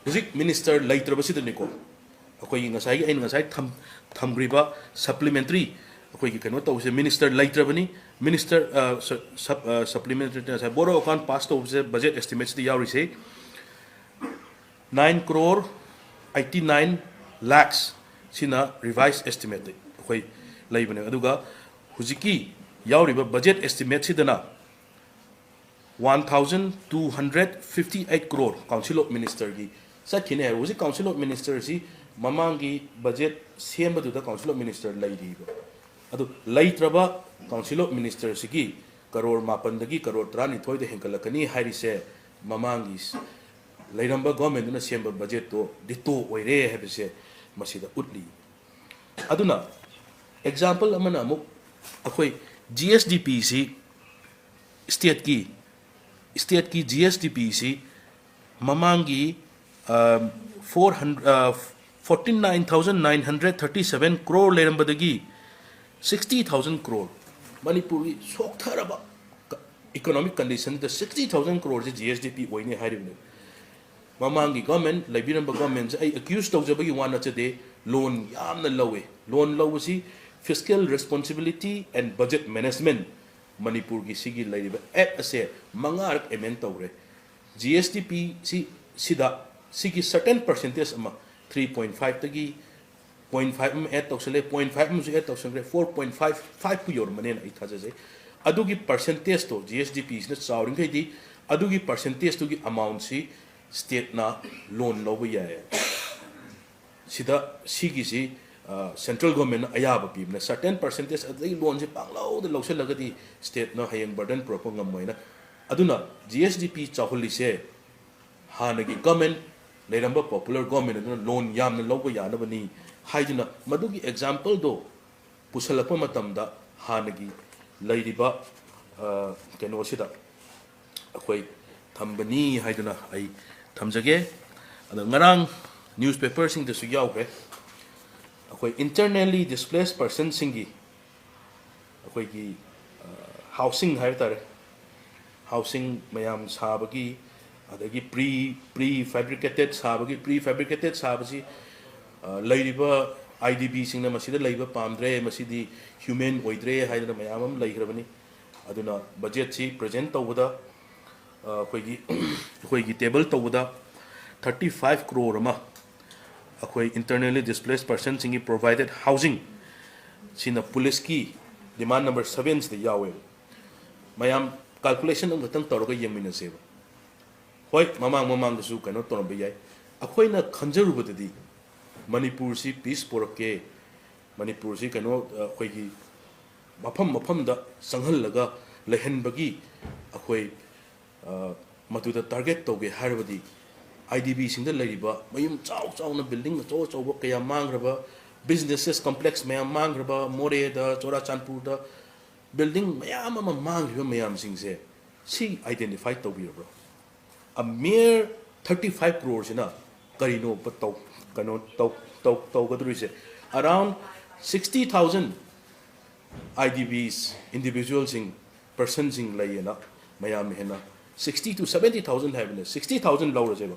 ꯍꯧꯖꯤꯛ ꯃꯤꯅꯤꯁꯇꯔ ꯂꯩꯇ꯭ꯔꯕꯁꯤꯗꯅꯤꯀꯣ, ꯑꯩꯈꯣꯏꯒꯤ ꯉꯁꯥꯏꯒꯤ, ꯑꯩꯅ ꯉꯁꯥꯏ ꯊꯝ-, ꯊꯝꯈ꯭ꯔꯤꯕ ꯁꯄ꯭ꯂꯤꯃꯦꯟꯇꯔꯤ ꯑꯩꯈꯣꯏꯒꯤ ꯀꯩꯅꯣ ꯇꯧꯕꯁꯦ, ꯃꯤꯅꯤꯁꯇꯔ ꯂꯩꯇ꯭ꯔꯕꯅꯤ꯫ ꯃꯤꯅꯤꯁꯇꯔ, ꯑ, ꯁ-, ꯁꯞ-, ꯑ, ꯁꯄ꯭ꯂꯤꯃꯦꯟꯇꯔꯤ ꯉꯁꯥꯏ ꯕꯣꯔꯣ ꯑꯦꯀꯥꯎꯟ ꯄꯥꯁ ꯇꯧꯕꯁꯦ ꯕꯖꯦꯠ ꯑꯦꯁꯇꯤꯃꯦꯠꯁꯤꯗ ꯌꯥꯎꯔꯤꯁꯦ nine crore eighty nine lakhs ꯁꯤꯅ ꯔꯤꯚꯥꯏꯁ ꯑꯦꯁꯇꯤꯃꯦꯠ ꯑꯩꯈꯣꯏ ꯂꯩꯕꯅꯦ꯫ ꯑꯗꯨꯒ ꯍꯧꯖꯤꯛꯀꯤ ꯌꯥꯎꯔꯤꯕ ꯕꯖꯦꯠ ꯑꯦꯁꯇꯤꯃꯦꯠꯁꯤꯗꯅ one thousand two hundred fifty eight crore council of ꯃꯤꯅꯤꯁꯇꯔꯒꯤ ꯆꯠꯈꯤꯅꯦ ꯍꯥꯏꯕ꯫ ꯍꯧꯖꯤꯛ ꯀꯥꯎꯟꯁꯤꯜ ꯑꯣꯐ ꯃꯤꯅꯤꯁꯇꯔꯁꯤ ꯃꯃꯥꯡꯒꯤ ꯕꯖꯦꯠ ꯁꯦꯝꯕꯗꯨꯗ ꯀꯥꯎꯟꯁꯤꯜ ꯑꯣꯐ ꯃꯤꯅꯤꯁꯇꯔ ꯂꯩꯔꯤꯕ꯫ ꯑꯗꯨ ꯂꯩꯇ꯭ꯔꯕ ꯀꯥꯎꯟꯁꯤꯜ ꯑꯣꯐ ꯃꯤꯅꯤꯁꯇꯔꯁꯤꯒꯤ ꯀꯔꯣꯔ ꯃꯥꯄꯟꯗꯒꯤ ꯀꯔꯣꯔ ꯇꯔꯥꯅꯤꯊꯣꯏꯗ ꯍꯦꯟꯒꯠꯂꯛꯀꯅꯤ ꯍꯥꯏꯔꯤꯁꯦ ꯃꯃꯥꯡꯒꯤ ꯂꯩꯔꯝꯕ ꯒꯣꯔꯃꯦꯟꯗꯨꯅ ꯁꯦꯝꯕ ꯕꯖꯦꯠꯇꯣ ꯗꯤꯇꯣ ꯑꯣꯏꯔꯦ ꯍꯥꯏꯕꯁꯦ ꯃꯁꯤꯗ ꯎꯠꯂꯤ꯫ ꯑꯗꯨꯅ ꯑꯦꯛꯖꯥꯝꯄꯜ ꯑꯃꯅ ꯑꯃꯨꯛ ꯑꯩꯈꯣꯏ ꯖꯤ ꯑꯦꯁ ꯗꯤ ꯄꯤꯁꯤ ꯁ꯭ꯇꯦꯠꯀꯤ, ꯁ꯭ꯇꯦꯠꯀꯤ ꯖꯤ ꯑꯦꯁ ꯗꯤ ꯄꯤꯁꯤ ꯃꯃꯥꯡꯒꯤ, ꯑ, four hundred, ꯑ, forty nine thousand nine hundred thirty seven crore ꯂꯩꯔꯝꯕꯗꯒꯤ sixty thousand crore, ꯃꯅꯤꯄꯨꯔꯒꯤ ꯁꯣꯛꯊꯔꯕ ꯏꯀꯣꯅꯣꯃꯤꯛ ꯀꯟꯗꯤꯁꯟꯗ sixty thousand crore ꯁꯤ ꯖꯤ ꯑꯦꯁ ꯗꯤ ꯄꯤ ꯑꯣꯏꯅꯤ ꯍꯥꯏꯔꯤꯕꯅꯤ꯫ ꯃꯃꯥꯡꯒꯤ ꯒꯣꯔꯃꯦꯟ, ꯂꯩꯕꯤꯔꯝꯕ ꯒꯣꯔꯃꯦꯟꯁꯦ ꯑꯩ ꯑꯦꯀ꯭ꯌꯨꯁ ꯇꯧꯖꯕꯒꯤ ꯋꯥ ꯅꯠꯆꯗꯦ, ꯂꯣꯟ ꯌꯥꯝꯅ ꯂꯧꯋꯦ꯫ ꯂꯣꯟ ꯂꯧꯕꯁꯤ Fiscal Responsibility and Budget Management, ꯃꯅꯤꯄꯨꯔꯒꯤ ꯁꯤꯒꯤ ꯂꯩꯔꯤꯕ ꯑꯦꯛ ꯑꯁꯦ ꯃꯉꯥꯔꯛ ꯑꯦꯃꯦꯟ ꯇꯧꯔꯦ꯫ ꯖꯤ ꯑꯦꯁ ꯗꯤ ꯄꯤ ꯁꯤ ꯁꯤꯗ ꯁꯤꯒꯤ certain percentage ꯑꯃ, three point five ꯇꯒꯤ point five ꯑꯃ add ꯇꯧꯁꯜꯂꯦ, point five ꯑꯃꯁꯨ add ꯇꯧꯁꯟꯈ꯭ꯔꯦ, four point five five ꯄꯨ ꯌꯧꯔꯝꯃꯅꯦꯅ ꯑꯩ ꯊꯥꯖꯖꯩ꯫ ꯑꯗꯨꯒꯤ percentage ꯇꯣ, ꯖꯤ ꯑꯦꯁ ꯗꯤ ꯄꯤ ꯁꯤꯅ ꯆꯥꯎꯔꯤꯈꯩꯗꯤ ꯑꯗꯨꯒꯤ percentage ꯇꯨꯒꯤ amount ꯁꯤ state ꯅ loan ꯂꯧꯕ ꯌꯥꯏ꯫ ꯁꯤꯗ ꯁꯤꯒꯤꯁꯤ central government ꯅ ꯑꯌꯥꯕ ꯄꯤꯕꯅ certain percentage ꯑꯗꯨꯗꯒꯤ loan ꯁꯤ ꯄꯥꯡꯂꯧꯗ ꯂꯧꯁꯤꯜꯂꯒꯗꯤ state ꯅ ꯍꯌꯦꯡ burden ꯄꯨꯔꯛꯄ ꯉꯝꯃꯣꯏꯅ꯫ ꯑꯗꯨꯅ ꯖꯤ ꯑꯦꯁ ꯗꯤ ꯄꯤ ꯆꯥꯎꯍꯜꯂꯤꯁꯦ ꯍꯥꯟꯅꯒꯤ government ꯂꯩꯔꯝꯕ popular government ꯑꯗꯨꯅ loan ꯌꯥꯝꯅ ꯂꯧꯕ ꯌꯥꯅꯕꯅꯤ ꯍꯥꯏꯗꯨꯅ ꯃꯗꯨꯒꯤ example ꯗꯣ ꯄꯨꯁꯜꯂꯛꯄ ꯃꯇꯝꯗ ꯍꯥꯟꯅꯒꯤ ꯂꯩꯔꯤꯕ, ꯑ, ꯀꯩꯅꯣꯁꯤꯗ ꯑꯩꯈꯣꯏ ꯊꯝꯕꯅꯤ ꯍꯥꯏꯗꯨꯅ ꯑꯩ ꯊꯝꯖꯒꯦ꯫ ꯑꯗ ꯉꯔꯥꯡ newspaper ꯁꯤꯡꯗꯁꯨ ꯌꯥꯎꯈ꯭ꯔꯦ, ꯑꯩꯈꯣꯏ internally displaced person ꯁꯤꯡꯒꯤ ꯑꯩꯈꯣꯏꯒꯤ, ꯑ, housing ꯍꯥꯏꯕ ꯇꯥꯔꯦ, housing ꯃꯌꯥꯝ ꯁꯥꯕꯒꯤ, ꯑꯗꯒꯤ pre, pre fabricated ꯁꯥꯕꯒꯤ, pre fabricated ꯁꯥꯕꯁꯤ, ꯑ, ꯂꯩꯔꯤꯕ ꯑꯥꯏ ꯗꯤ ꯕꯤ ꯁꯤꯡꯅ ꯃꯁꯤꯗ ꯂꯩꯕ ꯄꯥꯝꯗ꯭ꯔꯦ, ꯃꯁꯤꯗꯤ humane ꯑꯣꯏꯗ꯭ꯔꯦ ꯍꯥꯏꯗꯅ ꯃꯌꯥꯝ ꯑꯃ ꯂꯩꯈ꯭ꯔꯕꯅꯤ꯫ ꯑꯗꯨꯅ budget ꯁꯤ present ꯇꯧꯕꯗ, ꯑ, ꯑꯩꯈꯣꯏꯒꯤ, ꯑꯩꯈꯣꯏꯒꯤ table ꯇꯧꯕꯗ thirty five crore ꯑꯃ ꯑꯩꯈꯣꯏ internally displaced person ꯁꯤꯡꯒꯤ provided housing ꯁꯤꯅ police ꯀꯤ demand number seven ꯁꯤꯗ ꯌꯥꯎꯋꯦꯕ꯫ ꯃꯌꯥꯝ calculation ꯑꯃꯈꯛꯇꯪ ꯇꯧꯔꯒ ꯌꯦꯡꯃꯤꯟꯅꯁꯦꯕ꯫ ꯍꯣꯏ, ꯃꯃꯥꯡ ꯃꯃꯥꯡꯗꯁꯨ ꯀꯩꯅꯣ ꯇꯧꯔꯝꯕ ꯌꯥꯏ꯫ ꯑꯩꯈꯣꯏꯅ ꯈꯟꯖꯔꯨꯕꯗꯗꯤ ꯃꯅꯤꯄꯨꯔꯁꯤ peace ꯄꯨꯔꯛꯀꯦ, ꯃꯅꯤꯄꯨꯔꯁꯤ ꯀꯩꯅꯣ, ꯑ, ꯑꯩꯈꯣꯏꯒꯤ ꯃꯐꯝ ꯃꯐꯝꯗ ꯆꯪꯍꯜꯂꯒ ꯂꯩꯍꯟꯕꯒꯤ ꯑꯩꯈꯣꯏ, ꯑ, ꯃꯗꯨꯗ target ꯇꯧꯒꯦ ꯍꯥꯏꯔꯕꯗꯤ ꯑꯥꯏ ꯗꯤ ꯕꯤ ꯁꯤꯡꯗ ꯂꯩꯔꯤꯕ ꯃꯌꯨꯝ ꯆꯥꯎ ꯆꯥꯎꯅ building ꯑꯆꯧ ꯑꯆꯧꯕ ꯀꯌꯥ ꯃꯥꯡꯈ꯭ꯔꯕ, businesses complex ꯃꯌꯥꯝ ꯃꯥꯡꯈ꯭ꯔꯕ, ꯃꯣꯔꯦꯗ, ꯆꯨꯔꯥꯆꯥꯟꯄꯨꯔꯗ building ꯃꯌꯥꯝ ꯑꯃ ꯃꯥꯡꯈ꯭ꯔꯤꯕ ꯃꯌꯥꯝꯁꯤꯡꯁꯦ ꯁꯤ identify ꯇꯧꯕꯤꯔꯕ꯭ꯔꯣ? A mere thirty five crore ꯁꯤꯅ ꯀꯔꯤꯅꯣꯕ ꯇꯧ-, ꯀꯩꯅꯣ ꯇꯧ-, ꯇꯧ-, ꯇꯧꯒꯗꯧꯔꯤꯁꯦ? Around sixty thousand I D beach individual ꯁꯤꯡ, person ꯁꯤꯡ ꯂꯩꯌꯦꯅ ꯃꯌꯥꯝꯅ ꯍꯦꯟꯅ sixty to seventy thousand ꯍꯥꯏꯕꯅꯦ, sixty thousand ꯂꯧꯔꯁꯦꯕ꯫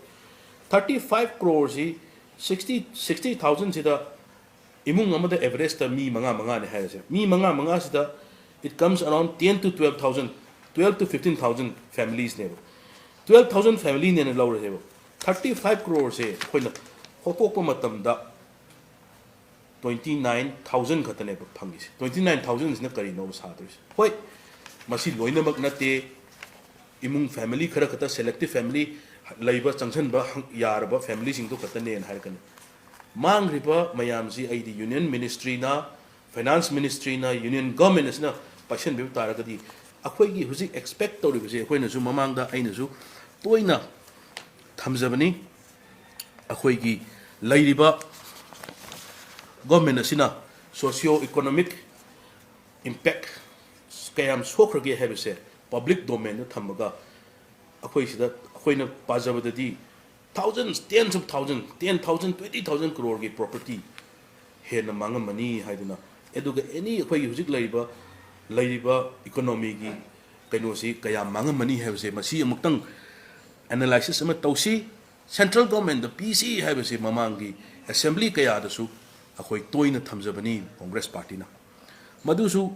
Thirty five crore ꯁꯤ sixty, sixty thousand ꯁꯤꯗ ꯏꯃꯨꯡ ꯑꯃꯗ average ꯇ ꯃꯤ ꯃꯉꯥ ꯃꯉꯥꯅꯤ ꯍꯥꯏꯔꯁꯦ, ꯃꯤ ꯃꯉꯥ ꯃꯉꯥꯁꯤꯗ it comes around ten to twelve thousand, twelve to fifteen thousand families ꯅꯦꯕ꯫ Twelve thousand familyꯅꯦꯅ ꯂꯧꯔꯁꯦꯕ, thirty five crore ꯁꯦ ꯑꯩꯈꯣꯏꯅ ꯍꯣꯠꯇꯣꯛꯄ ꯃꯇꯝꯗ twenty nine thousand ꯈꯛꯇꯅꯦꯕ ꯐꯪꯉꯤꯁꯦ꯫ Twenty nine thousand ꯁꯤꯅ ꯀꯔꯤꯅꯣꯕ ꯁꯥꯗꯣꯏꯁꯦ? ꯍꯣꯏ, ꯃꯁꯤ ꯂꯣꯏꯅꯃꯛ ꯅꯠꯇꯦ, ꯏꯃꯨꯡ family ꯈꯔ ꯈꯛꯇ, selective family ꯂꯩꯕ, ꯆꯪꯁꯤꯟꯕ ꯍꯪ- ꯌꯥꯔꯕ familyꯁꯤꯡꯗꯣ ꯈꯛꯇꯅꯦꯅ ꯍꯥꯏꯔꯛꯀꯅꯤ꯫ ꯃꯥꯡꯈ꯭ꯔꯤꯕ ꯃꯌꯥꯝꯁꯤ ꯑꯩꯗꯤ Union Ministryꯅ, Finance Ministryꯅ, Union Government ꯑꯁꯤꯅ ꯄꯥꯏꯁꯟꯕꯤꯕ ꯇꯥꯔꯒꯗꯤ, ꯑꯩꯈꯣꯏꯒꯤ ꯍꯧꯖꯤꯛ expect ꯇꯧꯔꯤꯕꯁꯦ, ꯑꯩꯈꯣꯏꯅꯁꯨ ꯃꯃꯥꯡꯗ ꯑꯩꯅꯁꯨ ꯇꯣꯏꯅ ꯊꯝꯖꯕꯅꯤ, ꯑꯩꯈꯣꯏꯒꯤ ꯂꯩꯔꯤꯕ government ꯑꯁꯤꯅ socio economic impact ꯀꯌꯥꯝ ꯁꯣꯛꯈ꯭ꯔꯒꯦ ꯍꯥꯏꯕꯁꯦ public domainꯗ ꯊꯝꯃꯒ, ꯑꯩꯈꯣꯏ ꯁꯤꯗ ꯑꯩꯈꯣꯏꯅ ꯄꯥꯖꯕꯗꯗꯤ thousands, tens of thousand, ten thousand, twenty thousand croreꯒꯤ property ꯍꯦꯟꯅ ꯃꯥꯡꯉꯝꯃꯅꯤ ꯍꯥꯏꯗꯨꯅ, ꯑꯗꯨꯒ any ꯑꯩꯈꯣꯏꯒꯤ ꯍꯧꯖꯤꯛ ꯂꯩꯔꯤꯕ, ꯂꯩꯔꯤꯕ economyꯒꯤ ꯀꯩꯅꯣꯁꯤ ꯀꯌꯥꯝ ꯃꯥꯡꯉꯝꯃꯅꯤ ꯍꯥꯏꯕꯁꯦ ꯃꯁꯤ ꯑꯃꯨꯛꯇꯪ analysis ꯑꯃ ꯇꯧꯁꯤ, central governmentꯗ ꯄꯤꯁꯤ ꯍꯥꯏꯕꯁꯤ ꯃꯃꯥꯡꯒꯤ assembly ꯀꯌꯥꯗꯁꯨ ꯑꯩꯈꯣꯏ ꯇꯣꯏꯅ ꯊꯝꯖꯕꯅꯤ Congress partyꯅ꯫ ꯃꯗꯨꯁꯨ,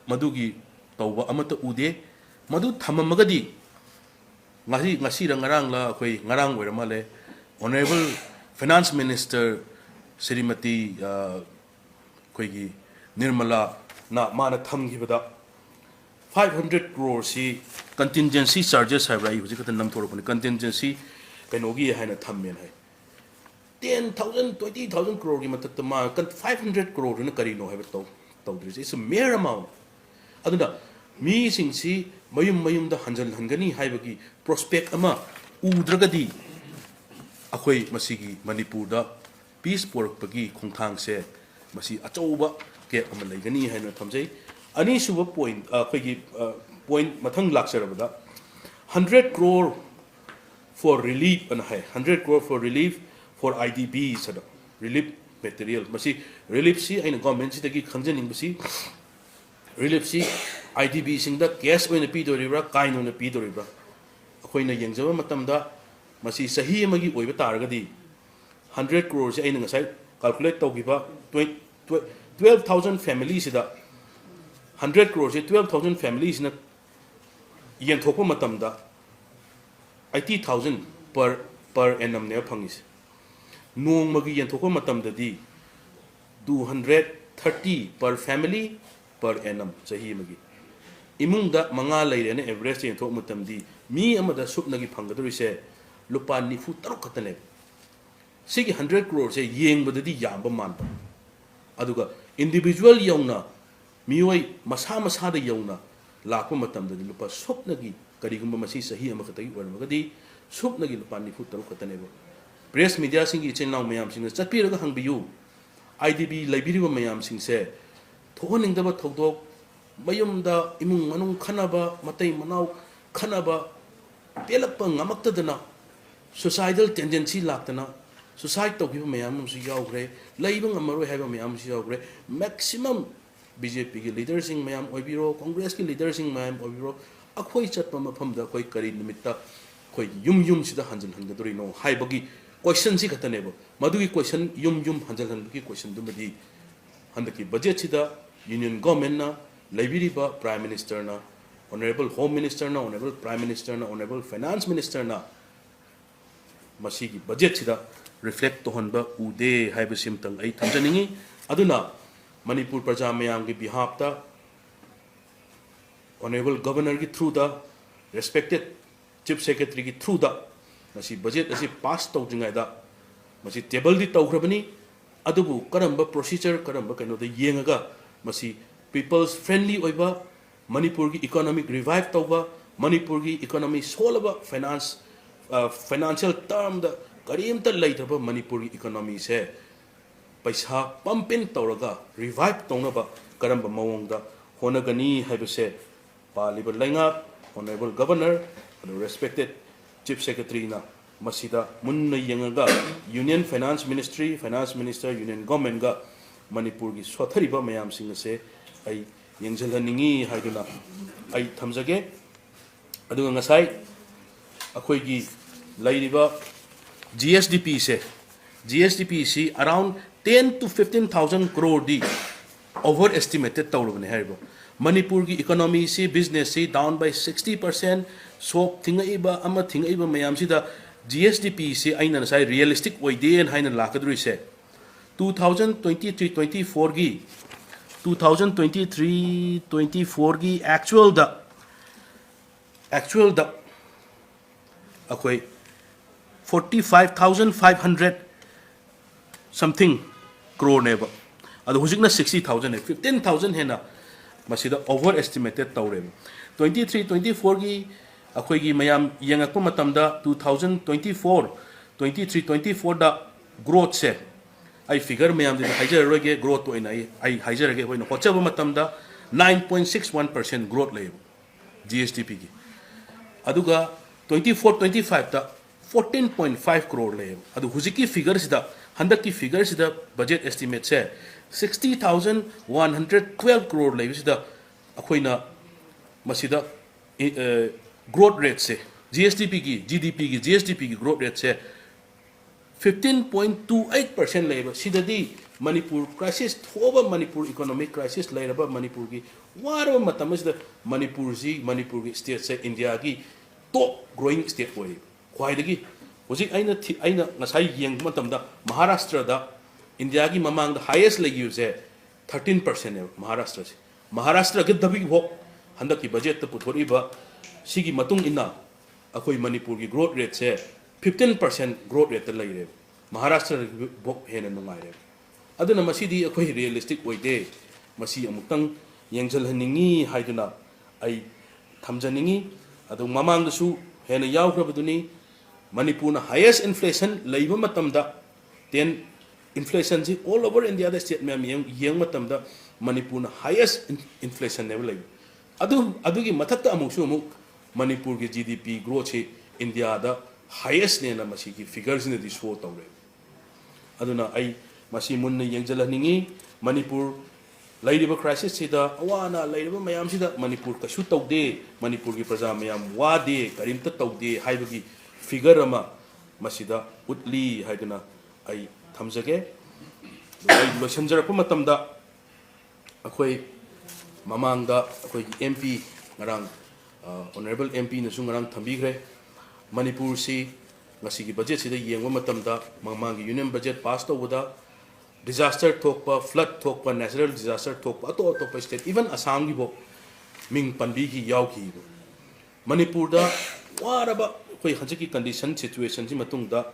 ꯃꯗꯨꯒꯤ ꯇꯧꯕ ꯑꯃꯠꯇ ꯎꯗꯦ꯫ ꯃꯗꯨ ꯊꯝꯃꯝꯃꯒꯗꯤ ꯉꯁꯤ, ꯉꯁꯤꯔ ꯉꯔꯥꯡꯂ, ꯑꯩꯈꯣꯏ ꯉꯔꯥꯡ ꯑꯣꯏꯔ ꯃꯥꯜꯂꯦ, Honourable Finance Minister ꯁ꯭ꯔꯤꯃꯇꯤ, ꯑ, ꯑꯩꯈꯣꯏꯒꯤ ꯅꯤꯔꯃꯂꯥꯅ ꯃꯥꯅ ꯊꯝꯈꯤꯕꯗ five hundred croreꯁꯤ contingency charges ꯍꯥꯏꯕ꯭ꯔꯥ, ꯑꯩ ꯍꯧꯖꯤꯛ ꯈꯛꯇ ꯅꯝꯊꯣꯔꯛꯄꯅꯤ, contingency ꯀꯩꯅꯣꯒꯤ ꯍꯥꯏꯅ ꯊꯝꯃꯦꯅ ꯍꯥꯏ꯫ Ten thousand, twenty thousand croreꯒꯤ ꯃꯊꯛꯇ ꯃꯥ five hundred croreꯗꯨꯅ ꯀꯔꯤꯅꯣ ꯍꯥꯏꯕ ꯇꯧ-, ꯇꯧꯗ꯭ꯔꯤꯁꯦ? It's a mere amount. ꯑꯗꯨꯅ ꯃꯤꯁꯤꯡꯁꯤ ꯃꯌꯨꯝ ꯃꯌꯨꯝꯗ ꯍꯟꯖꯤꯜꯍꯟꯒꯅꯤ ꯍꯥꯏꯕꯒꯤ prospect ꯑꯃ ꯎꯗ꯭ꯔꯒꯗꯤ, ꯑꯩꯈꯣꯏ ꯃꯁꯤꯒꯤ ꯃꯅꯤꯄꯨꯔꯗ peace ꯄꯣꯔꯛꯄꯒꯤ ꯈꯣꯡꯊꯥꯡꯁꯦ ꯃꯁꯤ ꯑꯆꯧꯕ gap ꯑꯃ ꯂꯩꯒꯅꯤ ꯍꯥꯏꯅ ꯊꯝꯖꯩ꯫ ꯑꯅꯤꯁꯨꯕ point, ꯑ, ꯑꯩꯈꯣꯏꯒꯤ, ꯑ, point ꯃꯊꯪ ꯂꯥꯛꯆꯔꯕꯗ, hundred crore for relief ꯑꯅ ꯍꯥꯏ, hundred crore for relief for IDPs ꯍꯥꯏꯅ, relief material꯫ ꯃꯁꯤ reliefꯁꯤ ꯑꯩꯅ governmentꯁꯤꯗꯒꯤ ꯈꯪꯖꯅꯤꯡꯕꯁꯤ, reliefꯁꯤ IDPꯁꯤꯡꯗ cash ꯑꯣꯏꯅ ꯄꯤꯗꯣꯔꯤꯕ꯭ꯔꯥ, kind ꯑꯣꯏꯅ ꯄꯤꯗꯣꯔꯤꯕ꯭ꯔꯥ? ꯑꯩꯈꯣꯏꯅ ꯌꯦꯡꯖꯕ ꯃꯇꯝꯗ, ꯃꯁꯤ ꯆꯍꯤ ꯑꯃꯒꯤ ꯑꯣꯏꯕ ꯇꯥꯔꯒꯗꯤ, hundred croreꯁꯦ ꯑꯩꯅ ꯉꯁꯥꯏ calculate ꯇꯧꯈꯤꯕ twenty, twelve thousand familyꯁꯤꯗ, hundred croreꯁꯦ twelve thousand familyꯁꯤꯅ ꯌꯦꯟꯊꯣꯛꯄ ꯃꯇꯝꯗ, Eighty thousand per per annum ꯅꯦꯕ ꯐꯪꯉꯤꯁꯦ꯫ ꯅꯣꯡꯃꯒꯤ ꯌꯦꯟꯊꯣꯛꯄ ꯃꯇꯝꯗꯗꯤ two hundred thirty per family per annum, ꯆꯍꯤ ꯑꯃꯒꯤ꯫ ꯏꯃꯨꯡꯗ ꯃꯉꯥ ꯂꯩꯔꯦꯅ average ꯌꯦꯟꯊꯣꯛꯄ ꯃꯇꯝꯗꯤ ꯃꯤ ꯑꯃꯗ ꯁꯨꯞꯅꯒꯤ ꯐꯪꯒꯗꯧꯔꯤꯁꯦ ꯂꯨꯄꯥ ꯅꯤꯐꯨ ꯇꯔꯨꯛ ꯈꯛꯇꯅꯦꯕ꯫ ꯁꯤꯒꯤ hundred crore ꯁꯦ ꯌꯦꯡꯕꯗꯗꯤ ꯌꯥꯝꯕ ꯃꯥꯟꯕ, ꯑꯗꯨꯒ individual ꯌꯧꯅ, ꯃꯤꯑꯣꯏ ꯃꯁꯥ ꯃꯁꯥꯗ ꯌꯧꯅ ꯂꯥꯛꯄ ꯃꯇꯝꯗꯗꯤ ꯂꯨꯄꯥ ꯁꯨꯞꯅꯒꯤ, ꯀꯔꯤꯒꯨꯝꯕ ꯃꯁꯤ ꯆꯍꯤ ꯑꯃꯈꯛꯇꯒꯤ ꯑꯣꯏꯔꯝꯃꯒꯗꯤ, ꯁꯨꯞꯅꯒꯤ ꯂꯨꯄꯥ ꯅꯤꯐꯨ ꯇꯔꯨꯛ ꯈꯛꯇꯅꯦꯕ꯫ Press media ꯁꯤꯡꯒꯤ ꯏꯆꯤꯟ ꯏꯅꯥꯎ ꯃꯌꯥꯝꯁꯤꯡꯅ ꯆꯠꯄꯤꯔꯒ ꯍꯪꯕꯤꯌꯨ, IDP ꯂꯩꯕꯤꯔꯤꯕ ꯃꯌꯥꯝꯁꯤꯡꯁꯦ ꯊꯣꯛꯍꯟꯅꯤꯡꯗꯕ ꯊꯧꯗꯣꯛ, ꯃꯌꯨꯝꯗ ꯏꯃꯨꯡ ꯃꯅꯨꯡ ꯈꯠꯅꯕ, ꯃꯇꯩ ꯃꯅꯥꯎ ꯈꯠꯅꯕ, ꯄꯦꯜꯂꯛꯄ ꯉꯝꯃꯛꯇꯗꯅ suicidal tendency ꯂꯥꯛꯇꯅ suicide ꯇꯧꯈꯤꯕ ꯃꯌꯥꯝ ꯑꯃꯁꯨ ꯌꯥꯎꯈ꯭ꯔꯦ, ꯂꯩꯕ ꯉꯝꯃꯔꯣꯏ ꯍꯥꯏꯕ ꯃꯌꯥꯝ ꯑꯃꯁꯨ ꯌꯥꯎꯈ꯭ꯔꯦ꯫ Maximum BJP ꯒꯤ leader ꯁꯤꯡ ꯃꯌꯥꯝ ꯑꯣꯏꯕꯤꯔꯣ, Congress ꯀꯤ leader ꯁꯤꯡ ꯃꯌꯥꯝ ꯑꯣꯏꯕꯤꯔꯣ, ꯑꯩꯈꯣꯏ ꯆꯠꯄ ꯃꯐꯝꯗ ꯑꯩꯈꯣꯏ ꯀꯔꯤ ꯅꯨꯃꯤꯠꯇ ꯑꯩꯈꯣꯏ ꯌꯨꯝ ꯌꯨꯝꯁꯤꯗ ꯍꯟꯖꯤꯟꯍꯟꯒꯗꯧꯔꯤꯅꯣ ꯍꯥꯏꯕꯒꯤ question ꯁꯤ ꯈꯛꯇꯅꯦꯕ꯫ ꯃꯗꯨꯒꯤ question, ꯌꯨꯝ ꯌꯨꯝ ꯍꯟꯖꯤꯟꯍꯟꯕꯒꯤ question ꯗꯨꯃꯗꯤ ꯍꯟꯗꯛꯀꯤ budget ꯁꯤꯗ Union Government ꯅ, ꯂꯩꯕꯤꯔꯤꯕ Prime Minister ꯅ, Honourable Home Minister ꯅ, Honourable Prime Minister ꯅ, Honourable Finance Minister ꯅ ꯃꯁꯤꯒꯤ budget ꯁꯤꯗ reflect ꯇꯧꯍꯟꯕ ꯎꯗꯦ ꯍꯥꯏꯕꯁꯤꯃꯇꯪ ꯑꯩ ꯊꯝꯖꯅꯤꯡꯏ꯫ ꯑꯗꯨꯅ ꯃꯅꯤꯄꯨꯔ ꯄ꯭ꯔꯖꯥ ꯃꯌꯥꯝꯒꯤ behalf ꯇ Honourable Governor ꯒꯤ through ꯗ, respected Chief Secretary ꯒꯤ through ꯗ ꯃꯁꯤ budget ꯑꯁꯤ pass ꯇꯧꯗ꯭ꯔꯤꯉꯩꯗ, ꯃꯁꯤ table ꯗꯤ ꯇꯧꯈ꯭ꯔꯕꯅꯤ, ꯑꯗꯨꯕꯨ ꯀꯔꯝꯕ procedure, ꯀꯔꯝꯕ ꯀꯩꯅꯣꯗ ꯌꯦꯡꯉꯒ ꯃꯁꯤ people's friendly ꯑꯣꯏꯕ, ꯃꯅꯤꯄꯨꯔꯒꯤ economic revive ꯇꯧꯕ, ꯃꯅꯤꯄꯨꯔꯒꯤ economy ꯁꯣꯜꯂꯕ, finance, ꯑ, financial term ꯗ ꯀꯔꯤꯝꯇ ꯂꯩꯇ꯭ꯔꯕ ꯃꯅꯤꯄꯨꯔꯒꯤ economy ꯁꯦ ꯄꯩꯁꯥ pump in ꯇꯧꯔꯒ revive ꯇꯧꯅꯕ ꯀꯔꯝꯕ ꯃꯑꯣꯡꯗ ꯍꯣꯠꯅꯒꯅꯤ ꯍꯥꯏꯕꯁꯦ ꯄꯥꯜꯂꯤꯕ ꯂꯩꯉꯥꯛ, Honourable Governor, ꯑꯗꯨ respected Chief Secretary ꯅ ꯃꯁꯤꯗ ꯃꯨꯟꯅ ꯌꯦꯡꯉꯒ Union Finance Ministry, Finance Minister, Union Government ꯒ ꯃꯅꯤꯄꯨꯔꯒꯤ ꯁꯣꯠꯊꯔꯤꯕ ꯃꯌꯥꯝꯁꯤꯡ ꯑꯁꯦ ꯑꯩ ꯌꯦꯡꯁꯤꯜꯍꯟꯅꯤꯡꯏ ꯍꯥꯏꯗꯨꯅ ꯑꯩ ꯊꯝꯖꯒꯦ꯫ ꯑꯗꯨꯒ ꯉꯁꯥꯏ ꯑꯩꯈꯣꯏꯒꯤ ꯂꯩꯔꯤꯕ GSDP ꯁꯦ, GSDP ꯁꯤ around ten to fifteen thousand crore D over estimated ꯇꯧꯔꯕꯅꯦ ꯍꯥꯏꯔꯤꯕ꯫ ꯃꯅꯤꯄꯨꯔꯒꯤ ꯏꯀꯣꯅꯣꯃꯤꯁꯤ, ꯕꯤꯖꯤꯅꯦꯁꯁꯤ down by sixty percent, shop ꯊꯤꯡꯉꯛꯏꯕ ꯑꯃ ꯊꯤꯡꯉꯛꯏꯕ ꯃꯌꯥꯝꯁꯤꯗ ꯖꯤ ꯑꯦꯁ ꯗꯤ ꯄꯤꯁꯤ ꯑꯩꯅ ꯉꯁꯥꯏ ꯔꯤꯌꯦꯂꯤꯁꯇꯤꯛ ꯑꯣꯏꯗꯦꯅ ꯍꯥꯏꯅ ꯂꯥꯛꯀꯗꯧꯔꯤꯁꯦ, two thousand twenty three twenty fourꯒꯤ, two thousand twenty three twenty fourꯒꯤ ꯑꯦꯛꯆꯨꯋꯦꯜꯗ, ꯑꯦꯛꯆꯨꯋꯦꯜꯗ ꯑꯩꯈꯣꯏ forty five thousand five hundred something crore ꯅꯦꯕ꯫ ꯑꯗꯣ ꯍꯧꯖꯤꯛꯅ sixty thousand ꯅꯦ, fifteen thousand ꯍꯦꯟꯅ ꯃꯁꯤꯗ over estimated ꯇꯧꯔꯦꯕ꯫ Twenty three twenty fourꯒꯤ ꯑꯩꯈꯣꯏꯒꯤ ꯃꯌꯥꯝ ꯌꯦꯡꯉꯛꯄ ꯃꯇꯝꯗ, two thousand twenty four twenty three twenty fourꯗ growthꯁꯦ, ꯑꯩ figure ꯃꯌꯥꯝꯗꯨꯗꯤ ꯍꯥꯏꯖꯔꯔꯣꯏꯒꯦ, growth ꯑꯣꯏꯅ ꯑꯩ ꯑꯩ ꯍꯥꯏꯖꯔꯒꯦ꯫ ꯑꯩꯈꯣꯏꯅ ꯍꯣꯠꯆꯕ ꯃꯇꯝꯗ nine point six one percent growth ꯂꯩꯌꯦꯕ ꯖꯤ ꯑꯦꯁ ꯗꯤ ꯄꯤꯒꯤ꯫ ꯑꯗꯨꯒ twenty four twenty fiveꯇ fourteen point five crore ꯂꯩꯌꯦꯕ꯫ ꯑꯗꯨ ꯍꯧꯖꯤꯛꯀꯤ figureꯁꯤꯗ, ꯍꯟꯗꯛꯀꯤ figureꯁꯤꯗ budget estimateꯁꯦ sixty thousand one hundred twelve crore ꯂꯩꯕꯁꯤꯗ, ꯑꯩꯈꯣꯏꯅ ꯃꯁꯤꯗ growth rateꯁꯦ, ꯖꯤ ꯑꯦꯁ ꯗꯤ ꯄꯤꯒꯤ, ꯖꯤ ꯗꯤ ꯄꯤꯒꯤ, ꯖꯤ ꯑꯦꯁ ꯗꯤ ꯄꯤꯒꯤ growth rateꯁꯦ fifteen point two eight percent ꯂꯩꯕ꯫ ꯁꯤꯗꯗꯤ Manipur crisis ꯊꯣꯛꯑꯕ, Manipur economic crisis ꯂꯩꯔꯕ, ꯃꯅꯤꯄꯨꯔꯒꯤ ꯋꯥꯔꯕ ꯃꯇꯝ ꯑꯁꯤꯗ ꯃꯅꯤꯄꯨꯔꯁꯤ, ꯃꯅꯤꯄꯨꯔꯒꯤ stateꯁꯦ ꯏꯟꯗꯤꯌꯥꯒꯤ top growing state ꯑꯣꯏꯔꯤꯕ꯫ ꯈ꯭ꯋꯥꯏꯗꯒꯤ ꯍꯧꯖꯤꯛ ꯑꯩꯅ ꯊꯤ-, ꯑꯩꯅ ꯉꯁꯥꯏ ꯌꯦꯡꯕ ꯃꯇꯝꯗ ꯃꯍꯥꯔꯥꯁꯇ꯭ꯔꯗ ꯏꯟꯗꯤꯌꯥꯒꯤ ꯃꯃꯥꯡꯗ highest ꯂꯩꯈꯤꯕꯁꯦ thirteen percentꯅꯦꯕ ꯃꯍꯥꯔꯥꯁꯇ꯭ꯔꯁꯦ꯫ ꯃꯍꯥꯔꯥꯁꯇ꯭ꯔꯒꯗꯒꯤ ꯍꯣꯛ ꯍꯟꯗꯛꯀꯤ budgetꯇ ꯄꯨꯊꯣꯔꯛꯏꯕ ꯁꯤꯒꯤ ꯃꯇꯨꯡ ꯏꯟꯅ ꯑꯩꯈꯣꯏ ꯃꯅꯤꯄꯨꯔꯒꯤ growth rateꯁꯦ fifteen percent growth rateꯇ ꯂꯩꯔꯦꯕ꯫ ꯃꯍꯥꯔꯥꯁꯇ꯭ꯔꯗꯒꯤ ꯍꯣꯛ ꯍꯦꯟꯅ ꯅꯨꯡꯉꯥꯏꯔꯦꯕ꯫ ꯑꯗꯨꯅ ꯃꯁꯤꯗꯤ ꯑꯩꯈꯣꯏ realistic ꯑꯣꯏꯗꯦ꯫ ꯃꯁꯤ ꯑꯃꯨꯛꯇꯪ ꯌꯦꯡꯁꯤꯜꯍꯟꯅꯤꯡꯉꯤ ꯍꯥꯏꯗꯨꯅ ꯑꯩ ꯊꯝꯖꯅꯤꯡꯉꯤ꯫ ꯑꯗꯨ ꯃꯃꯥꯡꯗꯁꯨ ꯍꯦꯟꯅ ꯌꯥꯎꯈ꯭ꯔꯕꯗꯨꯅꯤ꯫ ꯃꯅꯤꯄꯨꯔꯅ highest inflation ꯂꯩꯕ ꯃꯇꯝꯗ, ten, inflationꯁꯤ all over Indiaꯗ state ꯃꯌꯥꯝ ꯌꯦꯡ-, ꯌꯦꯡꯕ ꯃꯇꯝꯗ ꯃꯅꯤꯄꯨꯔꯅ highest in-, inflationꯅꯦꯕ ꯂꯩꯕ꯫ ꯑꯗꯨ, ꯑꯗꯨꯒꯤ ꯃꯊꯛꯇ ꯑꯃꯨꯛꯁꯨ ꯑꯃꯨꯛ ꯃꯅꯤꯄꯨꯔꯒꯤ ꯖꯤ ꯗꯤ ꯄꯤ growthꯁꯤ ꯏꯟꯗꯤꯌꯥꯗ highestꯅꯦꯅ ꯃꯁꯤꯒꯤ figureꯁꯤꯅꯗꯤ show ꯇꯧꯔꯦ꯫ ꯑꯗꯨꯅ ꯑꯩ ꯃꯁꯤ ꯃꯨꯟꯅ ꯌꯦꯡꯁꯤꯜꯍꯟꯅꯤꯡꯉꯤ꯫ ꯃꯅꯤꯄꯨꯔ ꯂꯩꯔꯤꯕ crisisꯁꯤꯗ, ꯑꯋꯥ ꯑꯅꯥ ꯂꯩꯔꯤꯕ ꯃꯌꯥꯝꯁꯤꯗ ꯃꯅꯤꯄꯨꯔ ꯀꯩꯁꯨ ꯇꯧꯗꯦ, ꯃꯅꯤꯄꯨꯔꯒꯤ ꯄ꯭ꯔꯖꯥ ꯃꯌꯥꯝ ꯋꯥꯗꯦ, ꯀꯔꯤꯝꯇ ꯇꯧꯗꯦ ꯍꯥꯏꯕꯒꯤ figure ꯑꯃ ꯃꯁꯤꯗ ꯎꯠꯂꯤ ꯍꯥꯏꯗꯨꯅ ꯑꯩ ꯊꯝꯖꯒꯦ꯫ ꯑꯗꯨꯒ ꯑꯩ ꯂꯣꯏꯁꯤꯟꯖꯔꯛꯄ ꯃꯇꯝꯗ ꯑꯩꯈꯣꯏ ꯃꯃꯥꯡꯗ ꯑꯩꯈꯣꯏꯒꯤ ꯑꯦꯝ ꯄꯤ ꯉꯔꯥꯡ, ꯑ, ꯑꯣꯅꯔꯦꯕꯜ ꯑꯦꯝ ꯄꯤꯅꯁꯨ ꯉꯔꯥꯡ ꯊꯝꯕꯤꯈ꯭ꯔꯦ꯫ ꯃꯅꯤꯄꯨꯔꯁꯤ ꯉꯁꯤꯒꯤ ꯕꯖꯦꯠꯁꯤꯗ ꯌꯦꯡꯕ ꯃꯇꯝꯗ, ꯃꯃꯥꯡꯒꯤ ꯌꯨꯅꯤꯌꯟ ꯕꯖꯦꯠ ꯄꯥꯁ ꯇꯧꯕꯗ ꯗꯤꯖꯥꯁꯇꯔ ꯊꯣꯛꯄ, ꯐ꯭ꯂꯠ ꯊꯣꯛꯄ, ꯅꯦꯆꯔꯦꯜ ꯗꯤꯖꯥꯁꯇꯔ ꯊꯣꯛꯄ, ꯑꯇꯣꯞ ꯑꯇꯣꯞꯄ ꯁ꯭ꯇꯦꯠ, ꯏꯚꯟ ꯑꯁꯥꯝꯒꯤꯐꯥꯎ ꯃꯤꯡ ꯄꯟꯕꯤꯈꯤ, ꯌꯥꯎꯈꯤꯕ꯫ ꯃꯅꯤꯄꯨꯔꯗ ꯋꯥꯔꯕ ꯑꯩꯈꯣꯏ ꯍꯧꯖꯤꯛꯀꯤ ꯀꯟꯗꯤꯁꯟ, ꯁꯤꯆꯨꯋꯦꯁꯟꯁꯤ ꯃꯇꯨꯡꯗ,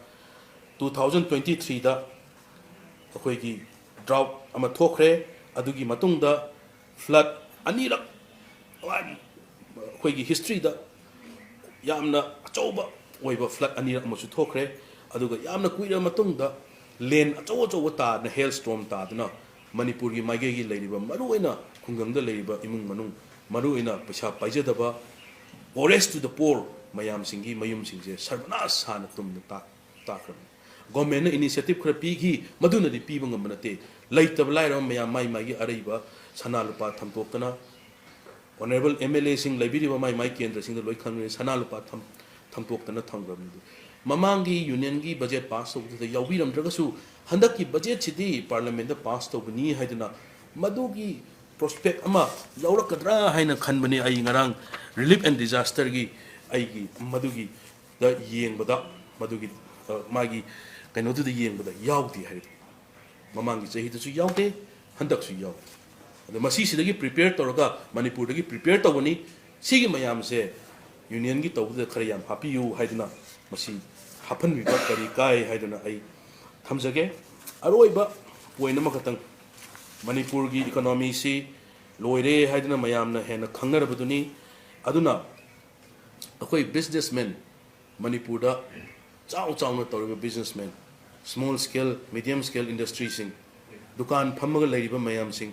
ꯇꯨ ꯊꯥꯎꯖꯟ ꯇ꯭ꯋꯦꯟꯇꯤ ꯊ꯭ꯔꯤꯗ ꯑꯩꯈꯣꯏꯒꯤ ꯗ꯭ꯔꯥꯎꯠ ꯑꯃ ꯊꯣꯛꯈ꯭ꯔꯦ꯫ ꯑꯗꯨꯒꯤ ꯃꯇꯨꯡꯗ ꯐ꯭ꯂꯠ ꯑꯅꯤꯔꯛ, ꯑꯩꯈꯣꯏꯒꯤ ꯍꯤꯁꯇ꯭ꯔꯤꯗ ꯌꯥꯝꯅ ꯑꯆꯧꯕ ꯑꯣꯏꯕ ꯐ꯭ꯂꯠ ꯑꯅꯤꯔꯛ ꯑꯃꯁꯨ ꯊꯣꯛꯈ꯭ꯔꯦ꯫ ꯑꯗꯨꯒ ꯌꯥꯝꯅ ꯀꯨꯏꯔꯕ ꯃꯇꯨꯡꯗ ꯂꯦꯟ ꯑꯆꯧ ꯑꯆꯧꯕ ꯇꯥꯗꯅ, ꯍꯦꯜ ꯁ꯭ꯇꯣꯔꯝ ꯇꯥꯗꯅ, ꯃꯅꯤꯄꯨꯔꯒꯤ ꯃꯥꯏꯀꯩꯒꯤ ꯂꯩꯔꯤꯕ, ꯃꯔꯨꯑꯣꯏꯅ ꯈꯨꯡꯒꯪꯗ ꯂꯩꯔꯤꯕ ꯏꯃꯨꯡ ꯃꯅꯨꯡ, ꯃꯔꯨꯑꯣꯏꯅ ꯄꯩꯁꯥ ꯄꯥꯏꯖꯗꯕ, poorest to the poor ꯃꯌꯥꯝꯁꯤꯡꯒꯤ ꯃꯌꯨꯝꯁꯤꯡꯁꯦ ꯁꯔꯕꯅꯥꯁ ꯁꯥꯅ ꯇꯨꯝꯅ ꯇꯥꯛ-, ꯇꯥꯛꯈ꯭ꯔꯕꯅꯤ꯫ ꯒꯣꯔꯃꯦꯟꯅ ꯏꯅꯤꯁꯤꯌꯦꯇꯤꯚ ꯈꯔ ꯄꯤꯈꯤ, ꯃꯗꯨꯅꯗꯤ ꯄꯤꯕ ꯉꯝꯕ ꯅꯠꯇꯦ꯫ ꯂꯩꯇꯕ ꯂꯥꯏꯔꯕ ꯃꯌꯥꯝ ꯃꯥꯏ ꯃꯥꯏꯒꯤ ꯑꯔꯩꯕ ꯁꯅꯥ ꯂꯨꯄꯥ ꯊꯝꯗꯣꯛꯇꯅ, ꯑꯣꯅꯔꯦꯕꯜ ꯑꯦꯝ ꯑꯦꯜ ꯑꯦꯁꯤꯡ ꯂꯩꯕꯤꯔꯤꯕ ꯃꯥꯏ ꯃꯥꯏ ꯀꯦꯟꯗ꯭ꯔꯁꯤꯡꯗ ꯂꯣꯏ ꯈꯪꯂꯦ, ꯁꯅꯥ ꯂꯨꯄꯥ ꯊꯝ-, ꯊꯝꯗꯣꯛꯇꯅ ꯊꯝꯈ꯭ꯔꯕꯅꯤ꯫ ꯃꯃꯥꯡꯒꯤ ꯌꯨꯅꯤꯌꯟꯒꯤ ꯕꯖꯦꯠ ꯄꯥꯁ ꯇꯧꯕꯗꯨꯗ ꯌꯥꯎꯕꯤꯔꯝꯗ꯭ꯔꯒꯁꯨ, ꯍꯟꯗꯛꯀꯤ ꯕꯖꯦꯠꯁꯤꯗꯤ ꯄꯥꯔꯂꯤꯌꯥꯃꯦꯟꯗ ꯄꯥꯁ ꯇꯧꯕꯅꯤ ꯍꯥꯏꯗꯨꯅ ꯃꯗꯨꯒꯤ ꯄ꯭ꯔꯣꯁꯄꯦꯛ ꯑꯃ ꯌꯥꯎꯔꯛꯀꯗ꯭ꯔꯥ ꯍꯥꯏꯅ ꯈꯟꯕꯅꯤ꯫ ꯑꯩ ꯉꯔꯥꯡ ꯔꯤꯂꯤꯐ ꯑꯦꯟ ꯗꯤꯖꯥꯁꯇꯔꯒꯤ ꯑꯩꯒꯤ ꯃꯗꯨꯒꯤꯗ ꯌꯦꯡꯕꯗ, ꯃꯗꯨꯒꯤ, ꯑ, ꯃꯥꯒꯤ ꯀꯩꯅꯣꯗꯨꯗ ꯌꯦꯡꯕꯗ ꯌꯥꯎꯗꯦ ꯍꯥꯏꯔꯤꯕ꯫ ꯃꯃꯥꯡꯒꯤ ꯆꯍꯤꯗꯁꯨ ꯌꯥꯎꯗꯦ, ꯍꯟꯗꯛꯁꯨ ꯌꯥꯎꯗꯦ꯫ ꯑꯗꯣ ꯃꯁꯤꯁꯤꯗꯒꯤ ꯄ꯭ꯔꯤꯄꯦꯌꯔ ꯇꯧꯔꯒ, ꯃꯅꯤꯄꯨꯔꯗꯒꯤ ꯄ꯭ꯔꯤꯄꯦꯌꯔ ꯇꯧꯒꯅꯤ꯫ ꯁꯤꯒꯤ ꯃꯌꯥꯝꯁꯦ ꯌꯨꯅꯤꯌꯟꯒꯤ ꯇꯧꯕꯗ ꯈꯔ ꯌꯥꯝ ꯍꯥꯞꯄꯤꯌꯨ ꯍꯥꯏꯗꯨꯅ, ꯃꯁꯤ ꯍꯥꯞꯍꯟꯕꯤꯕ ꯀꯔꯤ ꯀꯥꯏ ꯍꯥꯏꯗꯨꯅ ꯑꯩ ꯊꯝꯖꯒꯦ꯫ ꯑꯔꯣꯏꯕ ꯄꯣꯏꯟ ꯑꯃꯈꯛꯇꯪ, ꯃꯅꯤꯄꯨꯔꯒꯤ ꯏꯀꯣꯅꯣꯃꯤꯁꯤ ꯂꯣꯏꯔꯦ ꯍꯥꯏꯗꯨꯅ ꯃꯌꯥꯝꯅ ꯍꯦꯟꯅ ꯈꯪꯅꯔꯕꯗꯨꯅꯤ꯫ ꯑꯗꯨꯅ ꯑꯩꯈꯣꯏ ꯕꯤꯖꯤꯅꯦꯁꯃꯦꯟ, ꯃꯅꯤꯄꯨꯔꯗ ꯆꯥꯎ ꯆꯥꯎꯅ ꯇꯧꯔꯤꯕ businessmen, small scale, medium scale industries, ꯗꯨꯀꯥꯟ ꯐꯝꯃꯒ ꯂꯩꯔꯤꯕ ꯃꯌꯥꯝꯁꯤꯡ,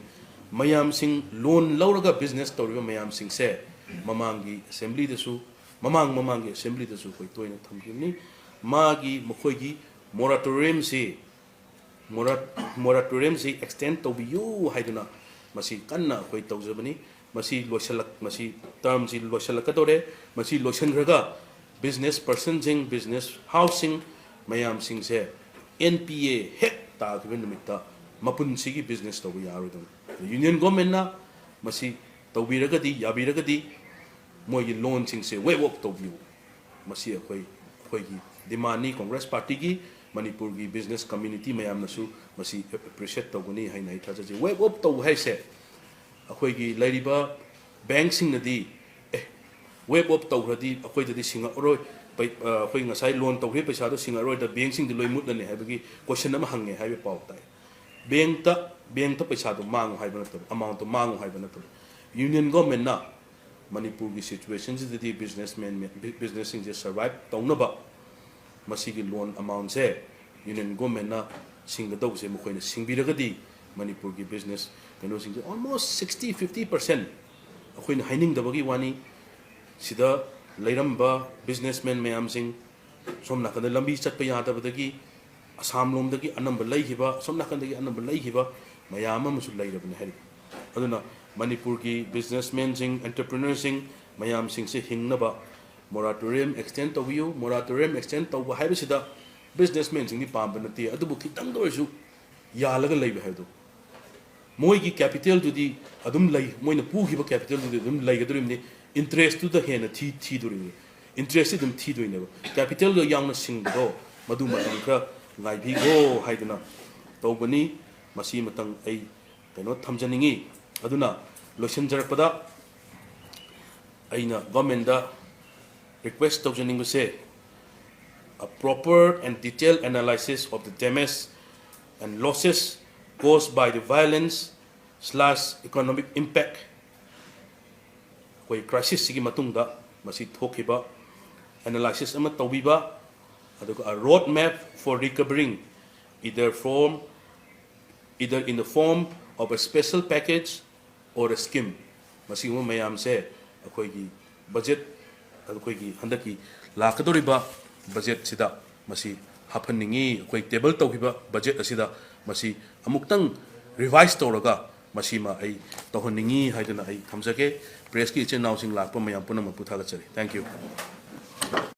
ꯃꯌꯥꯝꯁꯤꯡ ꯂꯣꯟ ꯂꯧꯔꯒ ꯕꯤꯖꯤꯅꯦꯁ ꯇꯧꯔꯤꯕ ꯃꯌꯥꯝꯁꯤꯡꯁꯦ ꯃꯃꯥꯡꯒꯤ ꯑꯦꯁꯦꯝꯕ꯭ꯂꯤꯗꯁꯨ, ꯃꯃꯥꯡ ꯃꯃꯥꯡꯒꯤ ꯑꯦꯁꯦꯝꯕ꯭ꯂꯤꯗꯁꯨ ꯑꯩꯈꯣꯏ ꯇꯣꯏꯅ ꯊꯝꯈꯤꯕꯅꯤ꯫ ꯃꯥꯒꯤ, ꯃꯈꯣꯏꯒꯤ ꯃꯣꯔꯥꯇꯣꯔꯤꯌꯝꯁꯤ, ꯃꯣꯔꯥ-, ꯃꯣꯔꯥꯇꯣꯔꯤꯌꯝꯁꯤ ꯑꯦꯛꯁꯇꯦꯟ ꯇꯧꯕꯤꯌꯨ ꯍꯥꯏꯗꯨꯅ ꯃꯁꯤ ꯀꯟꯅ ꯑꯩꯈꯣꯏ ꯇꯧꯖꯕꯅꯤ꯫ ꯃꯁꯤ ꯂꯣꯏꯁꯤꯜꯂꯛ-, ꯃꯁꯤ ꯇꯔꯝꯁꯤ ꯂꯣꯏꯁꯤꯜꯂꯛꯀꯗꯧꯔꯦ꯫ ꯃꯁꯤ ꯂꯣꯏꯁꯤꯟꯈ꯭ꯔꯒ ꯕꯤꯖꯤꯅꯦꯁ ꯄꯔꯁꯟꯁꯤꯡ, ꯕꯤꯖꯤꯅꯦꯁ ꯍꯥꯎꯁꯁꯤꯡ ꯃꯌꯥꯝꯁꯤꯡꯁꯦ ꯑꯦꯟ ꯄꯤ ꯑꯦ ꯍꯦꯛ ꯇꯥꯈꯤꯕ ꯅꯨꯃꯤꯠꯇ ꯃꯄꯨꯟꯁꯤꯒꯤ ꯕꯤꯖꯤꯅꯦꯁ ꯇꯧꯕ ꯌꯥꯔꯣꯏꯗꯧꯅꯤ꯫ ꯌꯨꯅꯤꯌꯟ ꯒꯣꯔꯃꯦꯟꯅ ꯃꯁꯤ ꯇꯧꯕꯤꯔꯒꯗꯤ, ꯌꯥꯕꯤꯔꯒꯗꯤ ꯃꯣꯏꯒꯤ loanꯁꯤꯡꯁꯦ waive off ꯇꯧꯕꯤꯌꯨ꯫ ꯃꯁꯤ ꯑꯩꯈꯣꯏ, ꯑꯩꯈꯣꯏꯒꯤ demandꯅꯤ꯫ Congress Partyꯒꯤ, ꯃꯅꯤꯄꯨꯔꯒꯤ business community ꯃꯌꯥꯝꯅꯁꯨ ꯃꯁꯤ appreciate ꯇꯧꯒꯅꯤ ꯍꯥꯏꯅ ꯑꯩ ꯊꯥꯖꯖꯩ꯫ Waive off ꯇꯧꯕ ꯍꯥꯏꯁꯦ ꯑꯩꯈꯣꯏꯒꯤ ꯂꯩꯔꯤꯕ bankꯁꯤꯡꯅꯗꯤ, "ꯑꯦ, waive off ꯇꯧꯈ꯭ꯔꯗꯤ ꯑꯩꯈꯣꯏꯗꯗꯤ ꯁꯤꯡꯉꯛꯑꯔꯣꯏ, ꯄꯩ-, ꯑ, ꯑꯩꯈꯣꯏ ꯉꯁꯥꯏ loan ꯇꯧꯈꯤꯕ ꯄꯩꯁꯥꯗꯣ ꯁꯤꯡꯉꯛꯑꯔꯣꯏꯗ bankꯁꯤꯡꯗꯤ ꯂꯣꯏ ꯃꯨꯠꯂꯅꯤ" ꯍꯥꯏꯕꯒꯤ question ꯑꯃ ꯍꯪꯉꯦ ꯍꯥꯏꯕ ꯄꯥꯎ ꯇꯥꯏ꯫ Bankꯇ, bankꯇ ꯄꯩꯁꯥꯗꯣ ꯃꯥꯡꯉꯨ ꯍꯥꯏꯕ ꯅꯠꯇꯕ, amountꯇꯣ ꯃꯥꯡꯉꯨ ꯍꯥꯏꯕ ꯅꯠꯇꯕ, Union Governmentꯅ ꯃꯅꯤꯄꯨꯔꯒꯤ situationꯁꯤꯗꯗꯤ businessman, businessꯁꯤꯡꯁꯦ survive ꯇꯧꯅꯕ ꯃꯁꯤꯒꯤ loan amountꯁꯦ Union Governmentꯅ ꯁꯤꯡꯒꯗꯧꯕꯁꯦ ꯃꯈꯣꯏꯅ ꯁꯤꯡꯕꯤꯔꯒꯗꯤ ꯃꯅꯤꯄꯨꯔꯒꯤ business ꯀꯩꯅꯣꯁꯤꯡꯁꯦ almost sixty, fifty percent, ꯑꯩꯈꯣꯏꯅ ꯍꯥꯏꯅꯤꯡꯗꯕꯒꯤ ꯋꯥꯅꯤ, ꯁꯤꯗ ꯂꯩꯔꯝꯕ businessman ꯃꯌꯥꯝꯁꯤꯡ, ꯁꯣꯝ ꯅꯥꯀꯟꯗ ꯂꯝꯕꯤ ꯆꯠꯄ ꯌꯥꯗꯕꯗꯒꯤ ꯑꯁꯥꯝ ꯂꯣꯝꯗꯒꯤ ꯑꯅꯝꯕ ꯂꯩꯈꯤꯕ, ꯑꯁꯣꯝ ꯅꯥꯀꯟꯗꯒꯤ ꯑꯅꯝꯕ ꯂꯩꯈꯤꯕ ꯃꯌꯥꯝ ꯑꯃꯁꯨ ꯂꯩꯔꯕꯅꯤ ꯍꯥꯏꯔꯤ꯫ ꯑꯗꯨꯅ ꯃꯅꯤꯄꯨꯔꯒꯤ businessmanꯁꯤꯡ, entrepreneurꯁꯤꯡ ꯃꯌꯥꯝꯁꯤꯡꯁꯦ ꯍꯤꯡꯅꯕ moratorium extend ꯇꯧꯕꯤꯌꯨ꯫ Moratorium extend ꯇꯧꯕ ꯍꯥꯏꯕꯁꯤꯗ businessmanꯁꯤꯡꯗꯤ ꯄꯥꯝꯕ ꯅꯠꯇꯦ, ꯑꯗꯨꯕꯨ ꯈꯤꯇꯪꯗ ꯑꯣꯏꯔꯁꯨ ꯌꯥꯜꯂꯒ ꯂꯩꯕ ꯍꯥꯏꯕꯗꯣ꯫ ꯃꯣꯏꯒꯤ capitalꯗꯨꯗꯤ ꯑꯗꯨꯝ ꯂꯩ, ꯃꯣꯏꯅ ꯄꯨꯈꯤꯕ capitalꯗꯨꯗꯤ ꯑꯗꯨꯝ ꯂꯩꯒꯗꯧꯔꯤꯕꯅꯤ, interestꯇꯨꯗ ꯍꯦꯟꯅ ꯊꯤ-, ꯊꯤꯗꯣꯔꯤꯕꯅꯤ, interestꯁꯤ ꯑꯗꯨꯝ ꯊꯤꯗꯣꯏꯅꯦꯕ꯫ Capitalꯗꯣ ꯌꯥꯎꯅ ꯁꯤꯡꯕꯗꯣ ꯃꯗꯨ ꯃꯇꯝ ꯈꯔ ꯉꯥꯏꯕꯤꯈꯣ ꯍꯥꯏꯗꯨꯅ ꯇꯧꯕꯅꯤ꯫ ꯃꯁꯤ ꯃꯇꯪ ꯑꯩ ꯀꯩꯅꯣ ꯊꯝꯖꯅꯤꯡꯉꯤ꯫ ꯑꯗꯨꯅ ꯂꯣꯏꯁꯤꯟꯖꯔꯛꯄꯗ ꯑꯩꯅ governmentꯗ request ꯇꯧꯖꯅꯤꯡꯕꯁꯦ, a proper and detailed analysis of the damage and losses caused by the violence slash economic impact, ꯑꯩꯈꯣꯏ crisisꯁꯤꯒꯤ ꯃꯇꯨꯡꯗ ꯃꯁꯤ ꯊꯣꯛꯈꯤꯕ analysis ꯑꯃ ꯇꯧꯕꯤꯕ, ꯑꯗꯨꯒ a road map for recovering, either form, either in the form of a special package or a scheme, ꯃꯁꯤꯒꯨꯝꯕ ꯃꯌꯥꯝꯁꯦ ꯑꯩꯈꯣꯏꯒꯤ budget, ꯑꯩꯈꯣꯏꯒꯤ ꯍꯟꯗꯛꯀꯤ ꯂꯥꯛꯀꯗꯧꯔꯤꯕ budgetꯁꯤꯗ ꯃꯁꯤ ꯍꯥꯞꯍꯟꯅꯤꯡꯉꯤ꯫ ꯑꯩꯈꯣꯏ table ꯇꯧꯈꯤꯕ budget ꯑꯁꯤꯗ ꯃꯁꯤ ꯑꯃꯨꯛꯇꯪ revise ꯇꯧꯔꯒ ꯃꯁꯤꯃ ꯑꯩ ꯇꯧꯍꯟꯅꯤꯡꯉꯤ ꯍꯥꯏꯗꯨꯅ ꯑꯩ ꯊꯝꯖꯒꯦ꯫ Pressꯀꯤ ꯏꯆꯤꯟ ꯏꯅꯥꯎꯁꯤꯡ ꯂꯥꯛꯄ ꯃꯌꯥꯝ ꯄꯨꯝꯅꯃꯛꯄꯨ ꯊꯥꯒꯠꯆꯔꯤ꯫ Thank you꯫